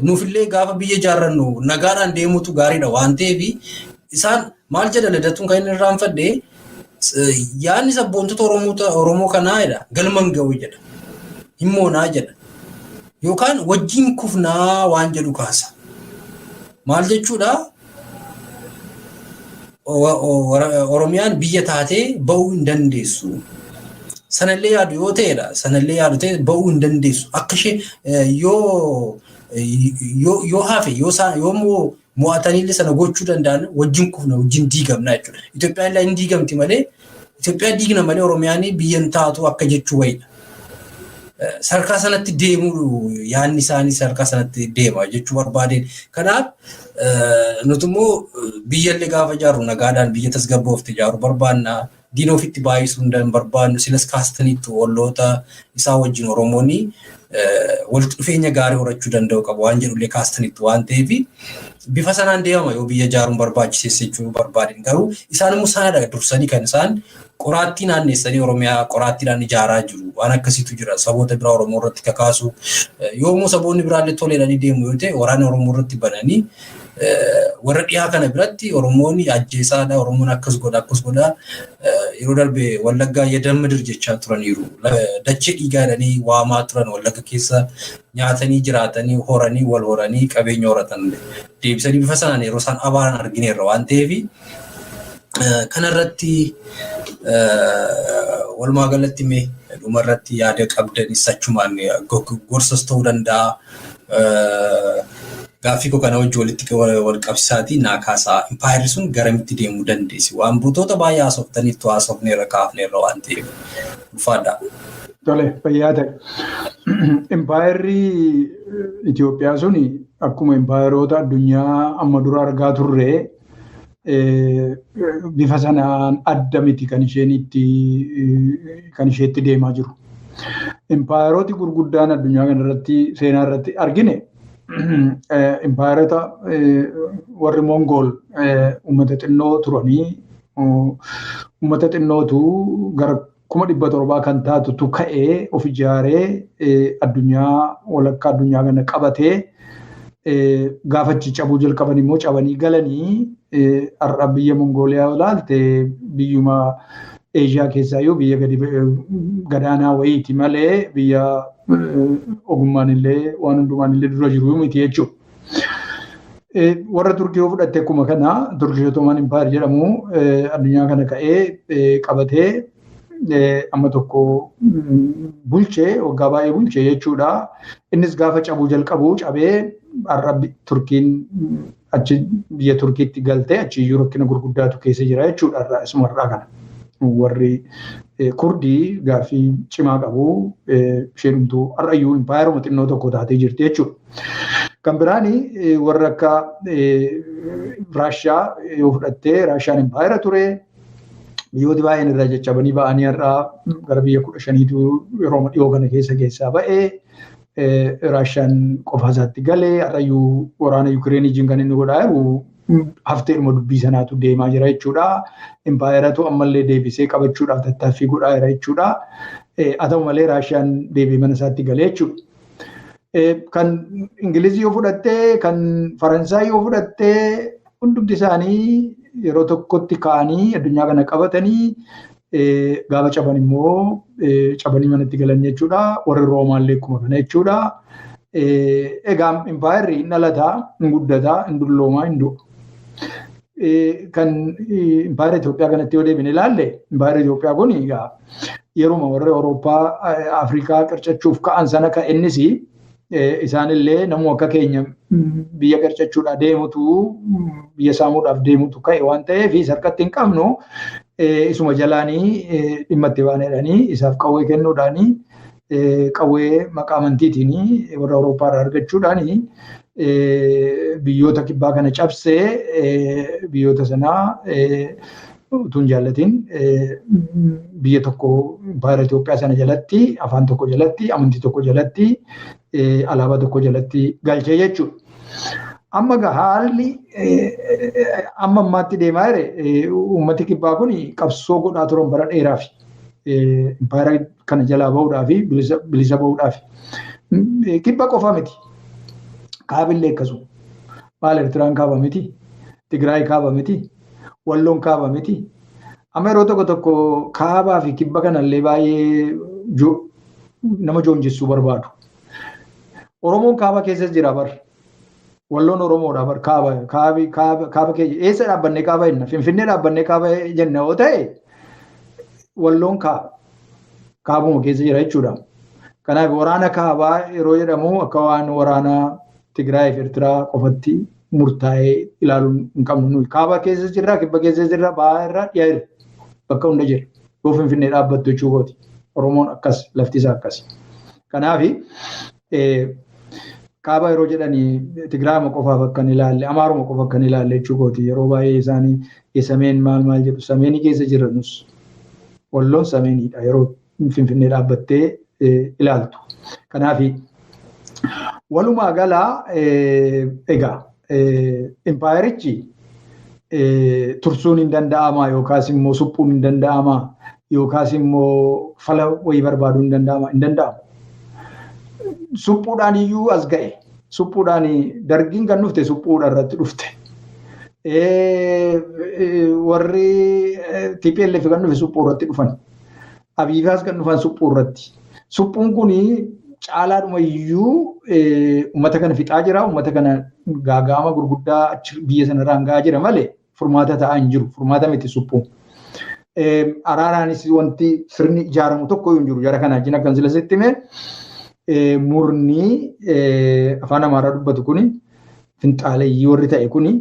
nuufillee gaafa biyya ijaarrannu nagaadhaan deemuutu gaariidha waan ta'eef isaan maal jedha Lidatuun kan inni irraanfadhe yaadni sabboontota Oromoo kanaa jedha galma hin ga'u jedha hin moonaa jedha yookaan wajjin kufnaa waan jedhu kaasa. Maal jechuudha? Oromiyaan biyya taatee ba'uu hin dandeessu. Sanallee yaadu yoo ta'edha. Sanallee yaadu ta'e ba'uu hin dandeessu. Akka ishee yoo hafe yoo immoo mo'ataniillee sana gochuu danda'an wajjin kufna wajjin diigamna jechuudha. Itoophiyaan illee hin diigamti malee Itoophiyaa diigna malee Oromiyaan biyya hin taatu akka jechuu wayiidha. Sadarkaa sanatti deemuu yaadni isaanii sadarkaa sanatti deema jechuu barbaadeen. Kanaaf nuti immoo biyyallee gaafa ijaarru nagaadhaan biyya tasgabboofte ijaaruu barbaanna. Diina ofitti baay'isuu hin barbaannu. Silas kaastaniittu olloota isaa wajjin Oromoon walitti dhufeenya gaarii horachuu danda'u qabu waan jedhullee kaastaniittu waan ta'eef bifa sanaan deemama yoo biyya ijaaruun barbaachisees jechuu barbaadeen. Garuu isaan immoo sanadha dursanii kan isaan qoraattii naanneessanii Oromiyaa qoraattiidhaan ijaaraa jiru. Waan akkasiitu jira. Saboota biraa Oromoo irratti kakaasu. Yoommoo saboonni biraallee toleedhanii deemu yoo ta'e waraana Oromoo irratti bananii warra dhiyaa kana biratti Oromoon ajjeesaadha, Oromoon akkas godha, akkas godha. Yeroo darbe Wallaggaa የደም ምድር jechaa turaniiru. Dachee dhiigaa jedhanii waamaa turan Wallagga keessa nyaatanii jiraatanii horanii wal horanii qabeenya horatan deebisanii bifa sanaan yeroo isaan abaaran argineerra waan ta'eef kanarratti walumaa galatti mee dhumarratti yaada qabdanis achumaan gorsas ta'uu danda'a. Gaaffii koo kana wajjin walitti wal qabsiisaatii naa kaasaa. Impaayerri sun garamitti deemuu dandeessi? Waan butoota baay'ee haasoftaniittu haasofneerra kaafneerra waan ta'eef. Ulfaadha. Tole, fayyaa ta'e. Impaayerri Itoophiyaa suni akkuma impaayeroota addunyaa amma dura argaa turre Bifa sanaan adda miti kan isheen itti kan isheetti deemaa jiru. Impaayerooti gurguddaan addunyaa kanarratti seenaa irratti argine impaayerota warri Mongool uummata xinnoo turanii, uummata xinnootu gara 700,000 kan taatutu ka'ee of ijaaree addunyaa walakkaa addunyaa kana qabatee, gaafachi cabuu jalqaban immoo cabanii galanii, har'a biyya Mongooliyaa ilaalte biyyuma Eeshiyaa keessaa iyyuu biyya gadi gadaanaa wayiiti malee biyya ogummaan illee waan hundumaan illee dura jiru miti jechuudha. Warra Turkii yoo fudhatte akkuma kana Turkish Ottoman Empire jedhamu addunyaa kana ka'ee qabatee amma tokko bulchee, waggaa baay'ee bulchee jechuudha. Innis gaafa cabuu jalqabu cabee, har'a Turkiin achi biyya Turkiitti galtee achi iyyuu rakkina gurguddaatu keessa jira jechuudha har'a isuma har'aa kana. Warri Kurdii gaaffii cimaa qabu, isheen dhumtuu har'a iyyuu impaayeruma xinnoo tokko taatee jirti jechuudha. Kan biraani warra akka Raashiyaa yoo fudhattee, Raashiyaan impaayera ture. Biyyooti baay'een irraa caccabanii ba'anii har'aa gara biyya 15tu yeroo dhiyoo kana keessa keessaa ba'ee Raashiyaan qofa isaatti galee, har'ayyuu waraana Yukireen wajjin kan inni godhaa jiru hafteedhuma dubbii sanaatu deemaa jira jechuudha. Impaayeratu ammallee deebisee qabachuudhaaf tattaaffii godhaa jira jechuudha. Haa ta'u malee Raashiyaan deebi'ee mana isaatti galee jechuudha. Kan Ingilizii yoo fudhattee, kan Faransaay yoo fudhattee, hundumti isaanii yeroo tokkotti ka'anii addunyaa kana qabatanii gaafa caban immoo cabanii manatti galan jechuudha. Warri Roomaallee akkuma kana jechuudha. Egaa impaayerri hin dhalataa, hin guddataa, hin dulloomaa, hin du'a. Kan impaayera Itoophiyaa kanatti yoo deebine ilaalle, impaayera Itoophiyaa kun egaa yeruma warri Awurooppaa Afrikaa qircachuuf ka'an sana ka'e. Innis isaanillee namuu akka keenya biyya qircachuudhaaf deemutu, biyya saamuudhaaf deemutu ka'e waan ta'eef harkatti hin qabnu, isuma jalaanii dhimma itti baanedhanii isaaf qawwee kennuudhaanii, qawwee maqaa amantiitiin warra Awurooppaa irraa argachuudhaanii biyyoota kibbaa kana cabsee, biyyoota sanaa utuu hin jaallatin biyya tokko impaayera Itoophiyaa sana jalatti, afaan tokko jalatti, amantii tokko jalatti, alaabaa tokko jalatti galchee jechuudha. Amma egaa haalli amma ammaatti deemaa jire, uummati kibbaa kun qabsoo godhaa turan bara dheeraaf impaayera kana jalaa bahuudhaa fi bilisa bahuudhaaf. Kibba qofa miti. Kaabillee akkasuma. Maal, Eertiraan kaaba miti. Tigraay kaaba miti. Walloon kaaba miti. Amma yeroo tokko tokko kaabaa fi kibba kanallee baay'ee nama joonjessuu barbaadu. Oromoon kaaba keessa jira bar. Walloon Oromoodha bar. Kaaba kaabi kaaba keessa eessa dhaabbannee kaaba jenna? Finfinnee dhaabbannee kaaba jenna yoo ta'e, Walloon kaaba. Kaabuma keessa jira jechuudha. Kanaaf waraana kaabaa yeroo jedhamu akka waan waraana Tigraay fi Eertiraa qofatti murtaa'ee ilaaluun hin qabnu nuyi. Kaaba keessa jirra, kibba keessa jirra, bahaa irra, dhiyaa irra, bakka hunda jira. Yoo Finfinnee dhaabbattu jechuu kooti. Oromoon akkas, lafti isaa akkas. Kanaaf kaaba yeroo jedhanii Tigraayuma qofaaf akka hin ilaalle, Amaaruma qofa akka hin ilaalle jechuu kooti. Yeroo baay'ee isaanii sameen maal maal jedhu, sameenii keessa jirra nus. Walloon sameeniidha yeroo Finfinnee dhaabbattee ilaaltu. Kanaaf walumaa galaa egaa impaayerichi tursuun hin danda'ama yookaas immoo suphuun hin danda'ama yookaas immoo fala wayii barbaaduu hin danda'ama, hin danda'amu. Suphuudhaan iyyuu as ga'e. Suphuudhaan dargiin kan dhufte suphuudha irratti dhufte. Warri TPLF kan dhufe suphuu irratti dhufan. Abiifaas kan dhufan suphuu irratti. Suphuun kun caalaadhuma iyyuu uummata kana fixaa jira. Uummata kana gaaga'ama gurguddaa achi biyya sanarraan ga'aa jira malee furmaata ta'aa hin jiru. Furmaata miti suphuun. Araaraanis wanti sirni ijaaramu tokko hin jiru. Jara kana wajjin akkan sila sitti hime, murni afaan Amaaraa dubbatu kuni, finxaaleeyyii warri ta'e kuni,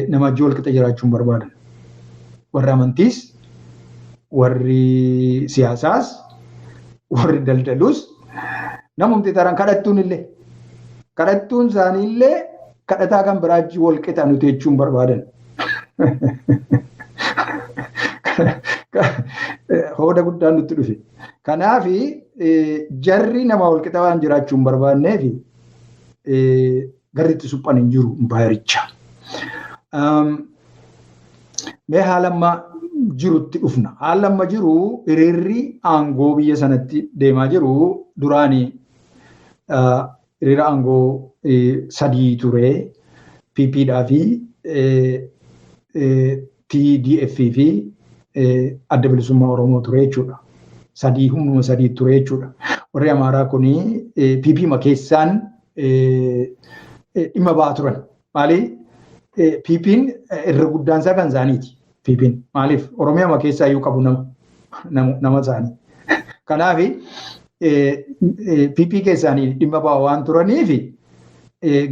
nama wajjin wal qixa jiraachuu hin barbaadan. Warri amantiis, warri siyaasaas, warri daldalus, namumti taran kadhattuun illee, kadhattuun isaanii illee kadhataa kan biraa wajjin wal qixa nuti jechuun barbaadan. Hooda guddaan nutti dhufe. Kanaaf jarri nama walqixa waan jiraachuu hin barbaanneef garri itti suphan hin jiru impaayericha. Mee haala amma jirutti dhufna. Haala amma jiru hiriirri aangoo biyya sanatti deemaa jiru duraanii hiriira aangoo sadii ture. PPdhaa fi TDF fi Adda Bilisummaa Oromoo ture jechuudha. Sadii humnuma sadii ture jechuudha. Warri Amaaraa kuni PP ma keessaan dhimma ba'aa turan. Maali? PPn irra guddaan isaa kan isaaniiti. PPn maaliif? Oromiyaa ma keessaa iyyuu qabu nama isaanii. Kanaaf PP keessaanii dhimma ba'aa waan turaniif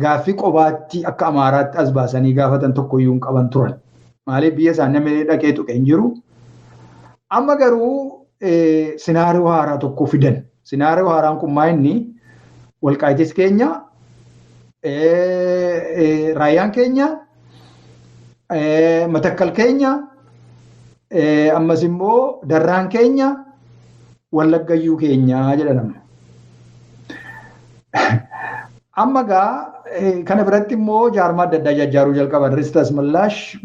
gaaffii qobaatti akka Amaaraatti as baasanii gaafatan tokko iyyuu hin qaban turan. Maaliif biyya isaanii namni dhaqee tuqe hin jiru. Amma garuu scenario haaraa tokko fidan. Scenario haaraan kun maa inni Walqaayitis keenya, Raayyaan keenya, Matakkal keenya, ammas immoo Darraan keenya, Wallaggayyuu keenya jedha namni. Amma gaa kana biratti immoo jaarmaa adda addaa ijaaruu jalqaban. Ristas Mallaash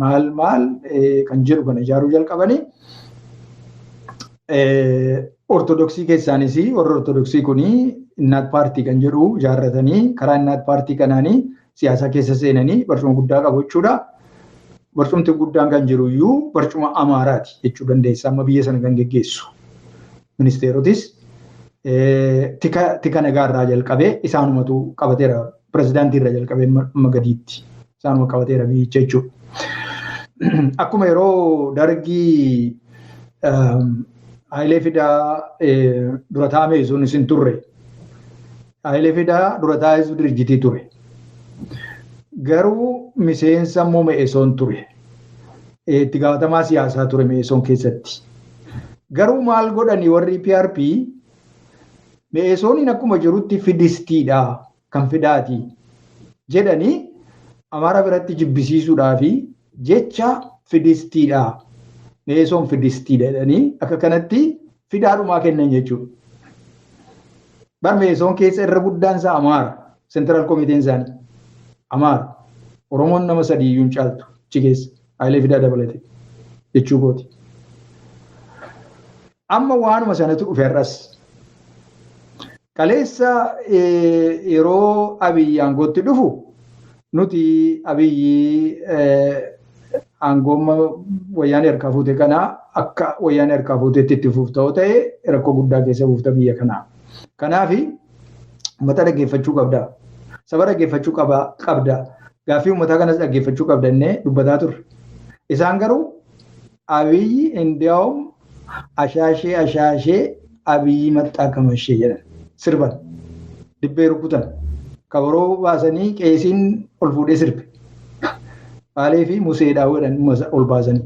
maal maal kan jedhu kana ijaaruu jalqabanii. Ortodoksii keessaanis warri Ortodoksii kuni Innaat Paartii kan jedhu ijaarratanii karaa Innaat Paartii kanaanii siyaasa keessa seenanii barcuma guddaa qabu jechuudha. Barcumti guddaan kan jiru iyyuu barcuma Amaaraati jechuu dandeessa amma biyya sana kan geggeessu. Ministeerotis tika nagaarraa jalqabee isaanumatu qabateera pirezidaantii irraa jalqabee amma gadiitti isaanuma qabateera biyyicha jechuudha. Akkuma yeroo dargii Hayilee Fidaa dura taa'ame sun isin turre. Hayilee Fidaa dura taa'ee dirjitii ture. Garuu miseensa immoo Me'esoon ture. Itti gaafatamaa siyaasaa ture Me'esoon keessatti. Garuu maal godhani warri PRP Me'esooniin akkuma jirutti fidistiidha kan fidaati jedhanii Amaara biratti jibbisiisuudhaa fi jecha fidistiidha. Me'esoon fidistiidha jedhanii akka kanatti fidaadhumaa kennan jechuudha. Bar Me'esoon keessa irra guddaan isaa Amaara. Central Komiteen isaanii Amaara. Oromoon nama sadii iyyuu hin caaltu achi keessa. Hayilee Fidaa dabalate jechuu kooti. Amma waanuma sanatu dhufe har'as. Kaleessa yeroo Abiyyi aangootti dhufu nuti Abiyyi aangooma wayyaanee harkaa fuute kana akka wayyaanee harkaa fuuteetti itti fuuf ta'u ta'e rakkoo guddaa keessa buufta biyya kanaa. Kanaaf uummata dhaggeeffachuu qabda. Saba dhaggeeffachuu qabda. Gaaffii uummataa kanas dhaggeeffachuu qabda innee dubbataa turre. Isaan garuu Abiyyi indiyaawum ashaashee ashaashee Abiyyi maxxaa kamashee jedhan sirban dibbee rukutan kabaroo baasanii qeesiin ol fuudhee sirbe. Baalee fi Museedhaa godhan ol baasanii.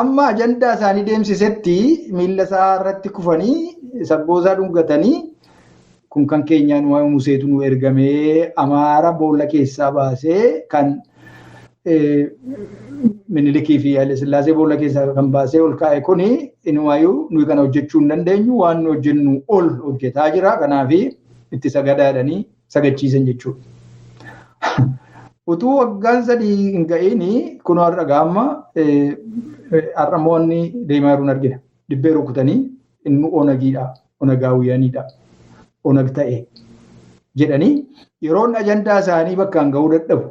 Amma ajandaa isaanii deemsisetti miilla isaa irratti kufanii sabboo isaa dhungatanii kun kan keenyaan waa'ee Museetu nu ergamee Amaara boolla keessaa baasee kan Minilikii fi Haile Sillaasee boolla keessaa kan baasee ol kaa'e kuni inumaayyuu nuyi kana hojjechuu hin dandeenyu waan nu hojjennu ol hojjetaa jira kanaaf itti sagadaadhanii sagachiisan jechuudha. Utuu waggaan sadii hin ga'iin kunoo har'a gaamma har'a moonni deemaa jiruun argina. Dibbee rukutanii inni Onagiidha, Onagaawwiyanidha, Onag ta'e jedhanii yeroon ajandaa isaanii bakkaan ga'uu dadhabu.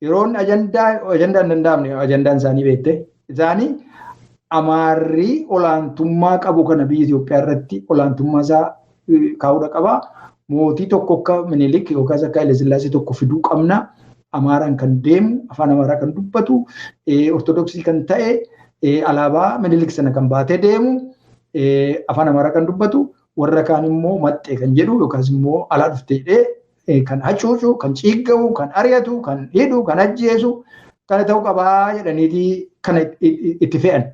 Yeroon ajandaa ajandaa hin danda'amne ajandaan isaanii beekte isaanii Amaarri olaantummaa qabu kana biyya Itoophiyaa irratti olaantummaa isaa kaa'uudha qaba. Mootii tokko akka Minilik yookaas akka Haile Sillaasee tokko fiduu qabna. Amaaraan kan deemu, afaan Amaaraa kan dubbatu, Ortodoksii kan ta'e, alaabaa Minilik sana kan baatee deemu, afaan Amaaraa kan dubbatu, warra kaan immoo maxxee kan jedhu yookaas immoo alaa dhufte jedhee kan hacuucu, kan ciiggamu, kan ari'atu, kan hidhu, kan ajjeesu kana ta'uu qabaa jedhaniiti kana itti fe'an.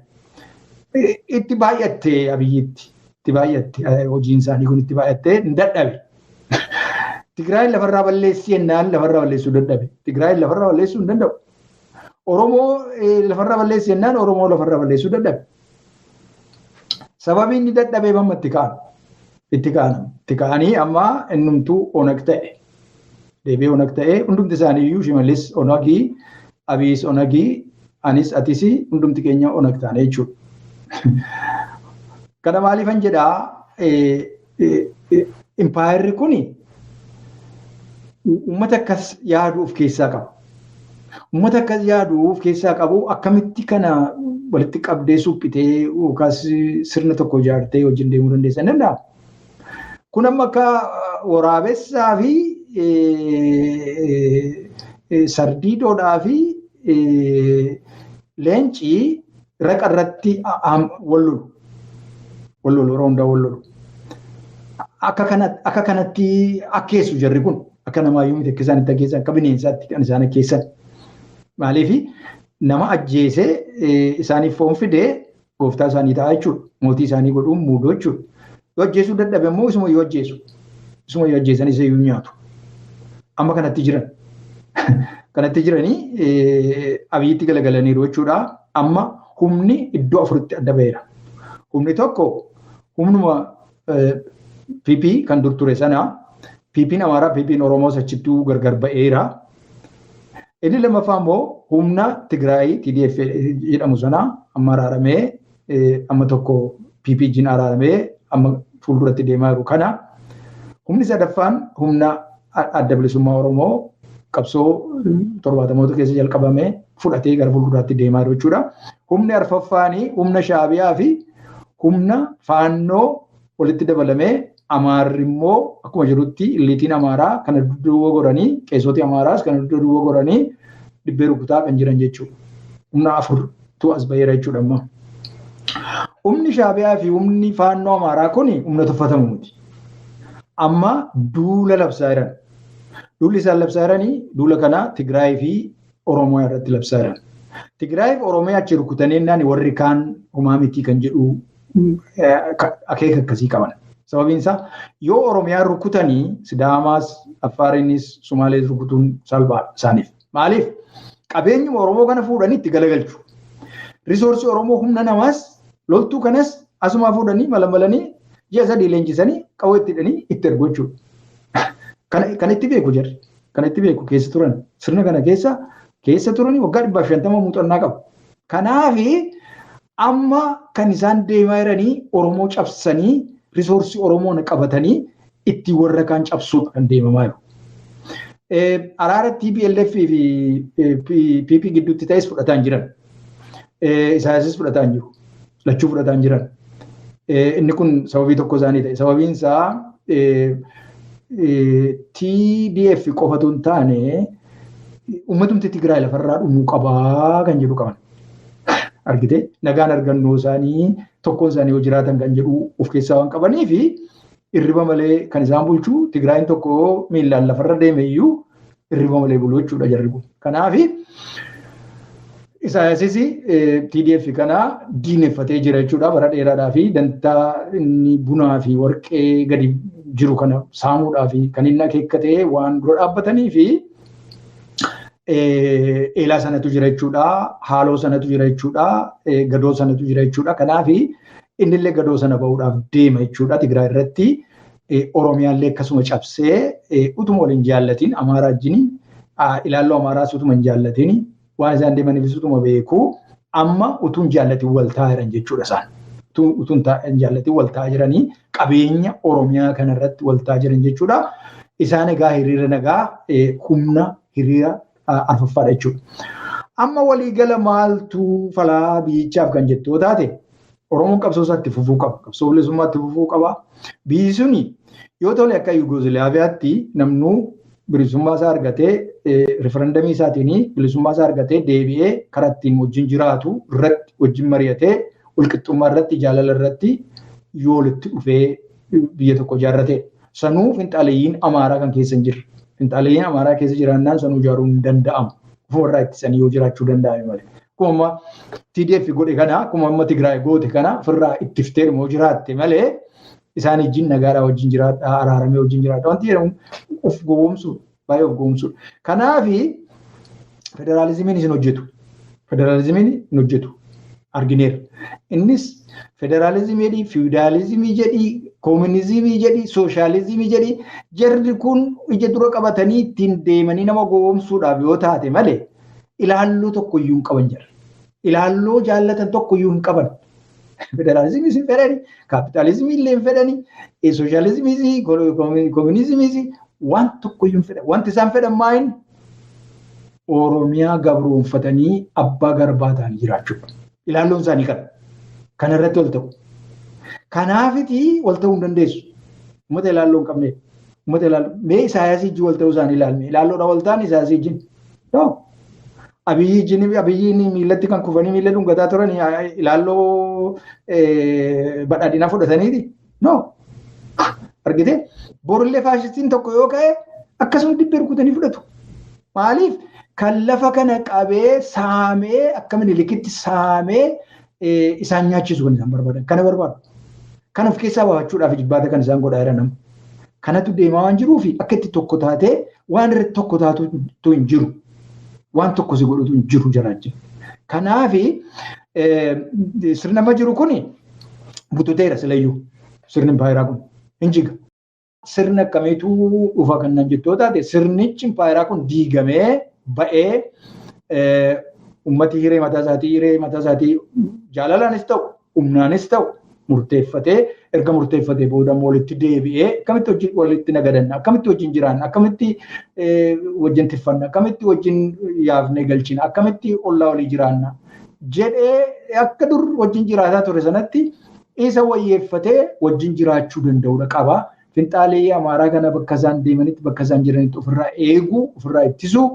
Itti baay'atte Abiyyitti. Itti baay'atte hojiin isaanii kun itti baay'atte hin dadhabe. Tigraay lafarraa balleessi jennaan lafarraa balleessuu dadhabe. Tigraay lafarraa balleessuu hin danda'u. Oromoo lafarraa balleessi jennaan Oromoo lafarraa balleessuu dadhabe. Sababiin inni dadhabeef amma itti ka'an. Itti ka'an. Itti ka'anii amma innumtuu Onag ta'e. Deebi'ee Onag ta'e hundumti isaanii iyyuu Shimallis Onagii, Abiyyis Onagii, anis atis hundumti keenya Onag taane jechuudha. Kana maaliifan jedhaa, impaayerri kuni uummata akkas yaadu of keessaa qaba. Uummata akkas yaadu of keessaa qabu akkamitti kana walitti qabdee suphitee yookaas sirna tokko ijaartee wajjin deemuu dandeessa hin danda'amu. Kun amma akka waraabessaa fi sardiidoodhaa fi leencii raqa irratti wal lolu. Wal lolu, yeroo hundaa wal lolu. Akka kanatti akkeessu jarri kun, akka namaayyuu miti akka isaan itti akkeessan, akka bineensaatti kan isaan akkeessan. Maaliif nama ajjeesee isaaniif foon fidee gooftaa isaanii ta'a jechuudha. Mootii isaanii godhuun muuduu jechuudha. Yoo ajjeesuu dadhabe immoo isuma yoo ajjeesu. Isuma yoo ajjeesan isa iyyuu nyaatu. Amma kanatti jiran. Kanatti jiranii Abiyyitti galagalaniiru jechuudha. Amma humni iddoo afuritti adda ba'eera. Humni tokko humnuma PP kan dur ture sana, PP'n Amaaraa, PP'n Oromoos achittuu gargar ba'eera. Inni lammaffaa immoo humna Tigraay TDF jedhamu sana amma araaramee, amma tokko PP wajjin araaramee amma fuulduratti deemaa jiru kana. Humni sadaffaan humna Adda Bilisummaa Oromoo qabsoo 70moota keessa jalqabamee fudhatee gara fuulduraatti deemaa jiru jechuudha. Humni arfaffaanii humna Shaabiyaa fi humna Faannoo walitti dabalamee, Amaarri immoo akkuma jirutti illiitiin Amaaraa kana dudduuba godhanii, qeessoti Amaaraas kana dudduuba godhanii dibbee rukutaa kan jiran jechuudha. Humna afurtu as baheera jechuudha amma. Humni Shaabiyaa fi humni Faannoo Amaaraa kun humna tuffatamu miti. Amma duula labsaa jiran. Duulli isaan labsaa jiranii duula kana Tigraay fi Oromoo irratti labsaa jiran. Tigraay fi Oromoo achi rukutanii jennaan warri kaan homaa miti kan jedhu akeeka akkasii qaban. Sababiin isaa yoo Oromiyaa rukutanii Sidaamaas, Affaariinis, Sumaalees rukutuun salphaadha isaaniif. Maaliif? Qabeenyuma Oromoo kana fuudhanii itti galagalchu. Resource Oromoo, humna namaas, loltuu kanas asumaa fuudhanii malamalanii ji'a 3 leenjisanii qawwee itti hidhanii itti ergu jechuudha. Kan itti beeku jarri. Kan itti beeku keessa turan. Sirna kana keessa turanii waggaa 150 muuxannaa qabu. Kanaafi amma kan isaan deemaa jiranii Oromoo cabsanii resource Oromoon qabatanii itti warra kaan cabsuudha kan deemamaa jiru. Araara TPLF fi PP gidduutti ta'es fudhataa hin jiran. Isaanis fudhataa hin jiru. Lachuu fudhataa hin jiran. Inni kun sababii tokko isaanii ta'e. Sababiin isaa TDF qofatu hin taane, uummatumti Tigraay lafarraa dhumuu qabaa kan jedhu qaban. Argite, nagaan argannoo isaanii tokkoon isaanii yoo jiraatan kan jedhu of keessaa waan qabanii fi irriba malee kan isaan bulchu, Tigraayin tokko miillaan lafarra deeme iyyuu irriba malee bulu jechuudha jarri kun. Kanaaf Isaayasis TDF kana diineffatee jira jechuudha bara dheeraadhaa fi dantaa inni bunaa fi warqee gadi jiru kana saamuudhaa fi kan inni akeekkatee waan dura dhaabbatanii fi eelaa sanatu jira jechuudha, haaloo sanatu jira jechuudha, gadoo sanatu jira jechuudha. Kanaaf innillee gadoo sana bahuudhaaf deema jechuudha Tigraay irratti. Oromiyaallee akkasuma cabsee utuma waliin jaallatiin Amaaraa wajjin, ilaalloo Amaaraas utuma hin jaallatiin, waan isaan deemaniifis utuma beeku, amma utuu hin jaallatiin wal taa'aa jiran jechuudha isaan. Utuu hin jaallatiin wal taa'aa jiranii qabeenya Oromiyaa kanarratti wal taa'aa jiran jechuudha. Isaan egaa hiriira nagaa humna hiriira arfaffaadha jechuudha. Amma waliigala maaltu falaa biyyichaaf kan jettu yoo taate, Oromoon qabsoo isaatti fufuu qaba. Qabsoo bilisummaatti fufuu qaba. Biyyi suni yoo tole akka Yugoozilaaviyaatti namnuu bilisummaa isaa argatee, referendum isaatiin bilisummaa isaa argatee, deebi'ee karaa ittiin wajjin jiraatu irratti wajjin mari'atee, walqixxummaa irratti, jaalala irratti yoo walitti dhufee biyya tokko ijaarrate. Sanuu finxaaleyyiin Amaaraa kan keessa hin jirre. Finxaaleyyiin Amaaraa keessa jiraannaan sanuu ijaaruun hin danda'amu. Ofumarraa ittisanii yoo jiraachuu danda'ame malee. Akkuma amma TDF godhe kana, akkuma amma Tigraay goote kana ofirraa ittiftee yoo jiraatte malee, isaan wajjin nagaadhaa wajjin jiraadhaa, araaramee wajjin jiraadhaa wanti jedhamu Of gowwoomsuudha. Baay'ee of gowwoomsuudha. Kanaafi federaalizimiin isin hojjetu. Federaalizimiin hin hojjetu. Argineera. Innis federaalizimii jedhii, fiwudaalizimii jedhii, koominizimii jedhii, sooshaalizimii jedhii jarri kun ija dura qabatanii ittiin deemanii nama gowwoomsuudhaaf yoo taate malee ilaalloo tokko iyyuu hin qaban jira. Ilaalloo jaallatan tokko iyyuu hin qaban. Federaalizimiis hin fedhani, kaapitaalizimii illee hin fedhani, sooshaalizimiis, koominizimiis waan tokko iyyuu hin fedhan. Wanti isaan fedhan maayin Oromiyaa gabroonfatanii abbaa garbaa ta'anii jiraachuudha. Ilaalloon isaanii kana. Kana irratti wal ta'u. Kanaafiti wal ta'uu hin dandeessu. Uummata ilaalloo hin qabneef. Uummata ilaalloo. Mee Isaayyaasii wajjin wal ta'uu isaanii ilaalme. Ilaalloodha wal ta'an Isaayyaasii wajjin. No. Abiyyi wajjin Abiyyiin miillatti kan kufanii miilla dhungataa turan ilaalloo badhaadhinaa fudhataniiti. No. Argitee? Borillee faashistiin tokko yoo ka'e akkasuma dibbee rukutanii fudhatu. Maaliif? Kan lafa kana qabee saamee akka Minilikitti saamee isaan nyaachisu kan isaan barbaadan. Kana barbaadu. Kan of keessaa baafachuudhaaf jibbaata kan isaan godhaa jiran amma. Kanatu deemaa waan jiruufi akka itti tokko taatee waan irratti tokko taatutu hin jiru. Waan tokko si godhutu hin jiru jaraajja. Kanaafi sirni amma jiru kuni bututeera silayyuu. Sirni impaayeraa kun hin jiga. Sirni akkamiitu dhufa kan nan jettoo taate sirnichi impaayeraa kun diigamee ba'ee ummati hiree mataa isaatii jaalalaanis ta'u humnaanis ta'u murteeffatee erga murteeffatee booda immoo walitti deebi'ee akkamitti wajjin walitti nagadanna akkamitti wajjin jiraanna akkamitti wajjin tiffanna akkamitti wajjin yaafnee galchina akkamitti ollaa walii jiraanna jedhee akka dur wajjin jiraataa ture sanatti isa wayyeeffatee wajjin jiraachuu danda'uudha qaba. Finxaalee Amaaraa kana bakka isaan deemanitti bakka isaan jiranitti ofirraa eeguu ofirraa ittisuu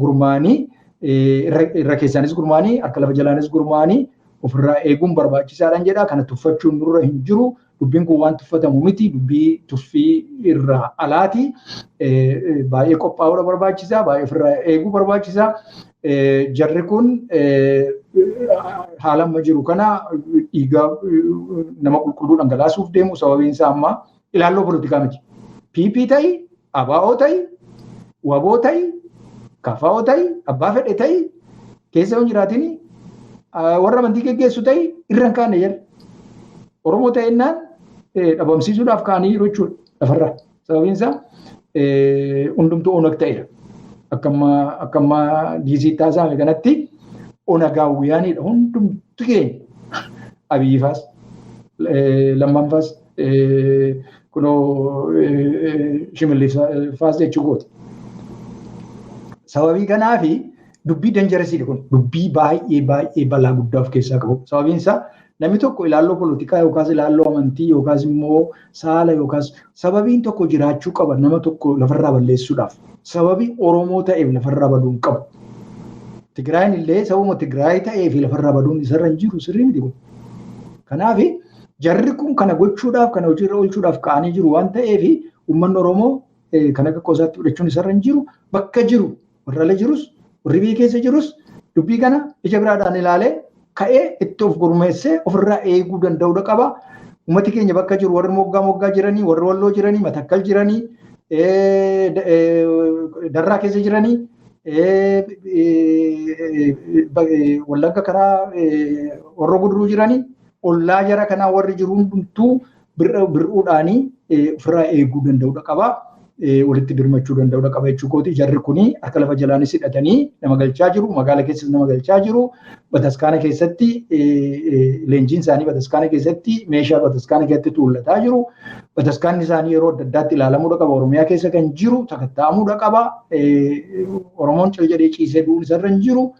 gurmaanii irra keessaanis gurmaanii harka lafa jalaanis gurmaanii ofirraa eeguun barbaachisaadhaan jedha. Kana tuffachuun nurra hin jiru. Dubbiin kun waan tuffatamu miti. Dubbii tuffii irraa alaati. Baay'ee qophaa'uudha barbaachisaa. Baay'ee ofirraa eeguu barbaachisaa. Jarri kun haala amma jiru kana dhiiga nama qulqulluu dhangalaasuuf deemu sababiin isaa amma ilaalloo poolitikaa miti. PP ta'i, ABO ta'i, WBO ta'i, KFO ta'i, abbaa fedhe ta'i, keessa yoo jiraatin warra amantii geggeessu ta'i irra hin kaane jedha. Oromoo ta'ennaan dhabamsiisuudhaaf ka'anii jiru jechuudha lafarraa. Sababiin isaa hundumtuu onag ta'eera. Akka amma DC taasifame kanatti onagaawwiyaanidha hundumtu keenya. Abiyyifaas, Lammaanfaas, kunoo Shimallisfaas jechuu gooti. Sababii kanaafi dubbii danjarasiidha kun dubbii baay'ee baay'ee balaa guddaa of keessaa qabu. Sababiin isaa namni tokko ilaalloo poolitikaa yookaas ilaalloo amantii yookaas immoo saala yookaas sababiin tokko jiraachuu qaba nama tokko lafarraa balleessuudhaaf. Sababii Oromoo ta'eef lafarraa baduu hin qabu. Tigraayin illee sababuma Tigraay ta'eef lafarraa baduun isarra hin jiru sirrii miti kun. Kanaaf jarri kun kana gochuudhaaf kana hojiirra oolchuudhaaf ka'anii jiru waan ta'eef uummanni Oromoo kan akka qosaatti fudhachuun isarra hin jiru bakka jiru warra ala jirus warri biyya keessa jirus dubbii kana ija biraadhaan ilaalee ka'ee itti of gurmeessee ofirraa eeguu danda'uudha qaba. Uummati keenya bakka jiru warri moggaa moggaa jiranii, warri walloo jiranii, matakkal jiranii, darraa keessa jiranii, wallagga karaa warra guduruu jiranii, ollaa jara kanaa warri jiru hundumtuu bir'uudhaanii ofirraa eeguu danda'uudha qaba. Walitti birmachuu danda'uudha qaba jechuu kooti. Jarri kuni harka lafa jalaanis hidhatanii nama galchaa jiru. Magaala keessas nama galchaa jiru. Bataskaana keessatti leenjiin isaanii bataskaana keessatti meeshaa bataskaana keessatti tuullataa jiru. Bataskaanni isaanii yeroo adda addaatti ilaalamuudha qaba. Oromiyaa keessa kan jiru sakatta'amuudha qaba. Oromoon cal jedhee ciisee du'uun isarra hin jiru.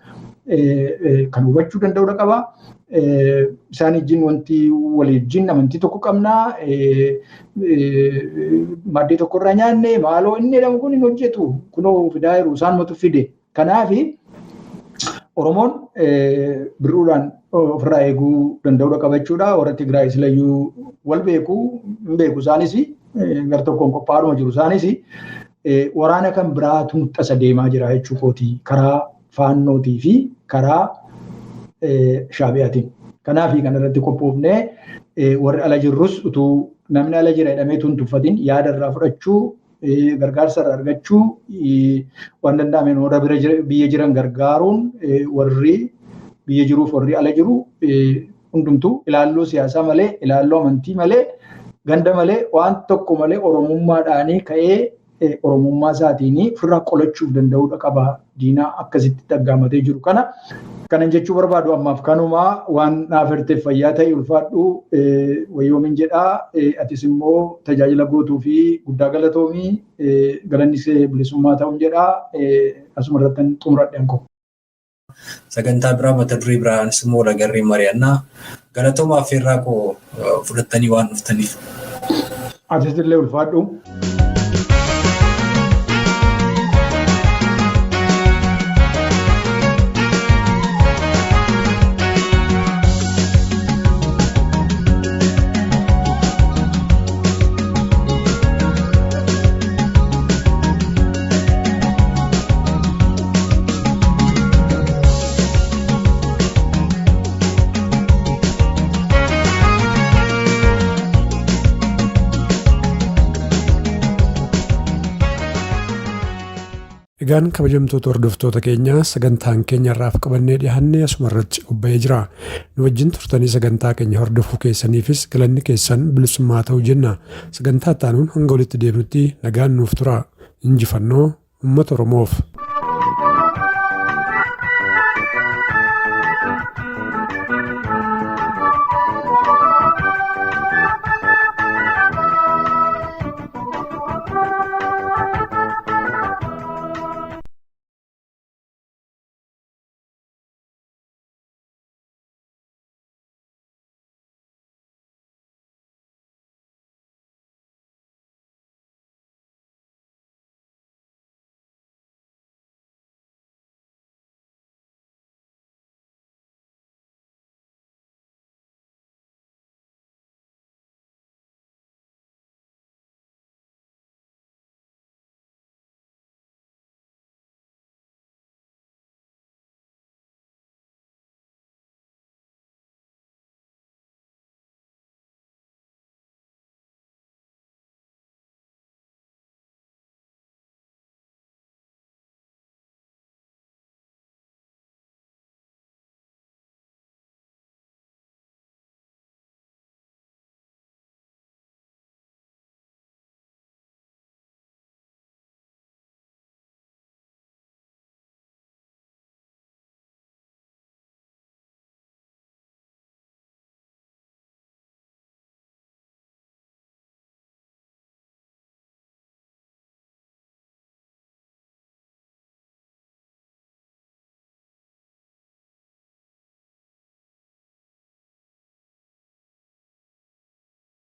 Kan hubachuu danda'uudha qaba. Isaan wajjin wanti walii wajjin amantii tokko qabnaa. Maaddii tokko irraa nyaanne maaloo inni jedhamu kun hin hojjetu. Kunoo fidaa jiru isaanumatu fide. Kanaaf Oromoon bir'uudhaan ofirraa eeguu danda'uudha qaba jechuudha. Warra Tigraay silayyuu wal beeku hin beeku isaanis gar tokkoon qophaa'aadhuma jiru isaanis waraana kan biraatu tasa deemaa jira jechuu kooti karaa faannootii fi karaa shaabiyaatiin. Kanaaf kan irratti qophoofnee warri ala jirrus utuu namni ala jira jedhamee tun tuffatin yaada irraa fudhachuu gargaarsa irraa argachuu, waan danda'ameen warra biyya jiran gargaaruun, warri biyya jiruuf warri ala jiru hundumtuu ilaalloo siyaasaa malee, ilaalloo amantii malee, ganda malee, waan tokko malee Oromummaadhaanii ka'ee Oromummaa isaatiin ofirraa qolachuuf danda'uudha qaba diinaa akkasitti dhaggaamatee jiru kana. Kanan jechuu barbaadu ammaaf kanumaa. Waan naaf hirteef fayyaa ta'e, ulfaadhu, wayyoomin jedhaa. Atis immoo tajaajila gootuu fi guddaa galatoomii, galanni bilisummaa ta'uun jedhaa, asuma irratti xumuradheen koo. Sagantaa biraa mata duree biraanis immoo agarree mari'annaa. Galatooma affeerraa koo fudhattanii waan dhuftaniif. Atis illee ulfaadhu. Egaan kabajamtoota hordoftoota keenyaa, sagantaan keenya irraaf qabannee dhiyaannee asuma irratti obba'ee jira. Nu wajjin turtanii sagantaa keenya hordofuu keessaniifis galanni keessan bilisummaa ta'u jenna. Sagantaa itti aanuun hanga walitti deebinutti nagaan nuuf tura. Injifannoo uummata Oromoof.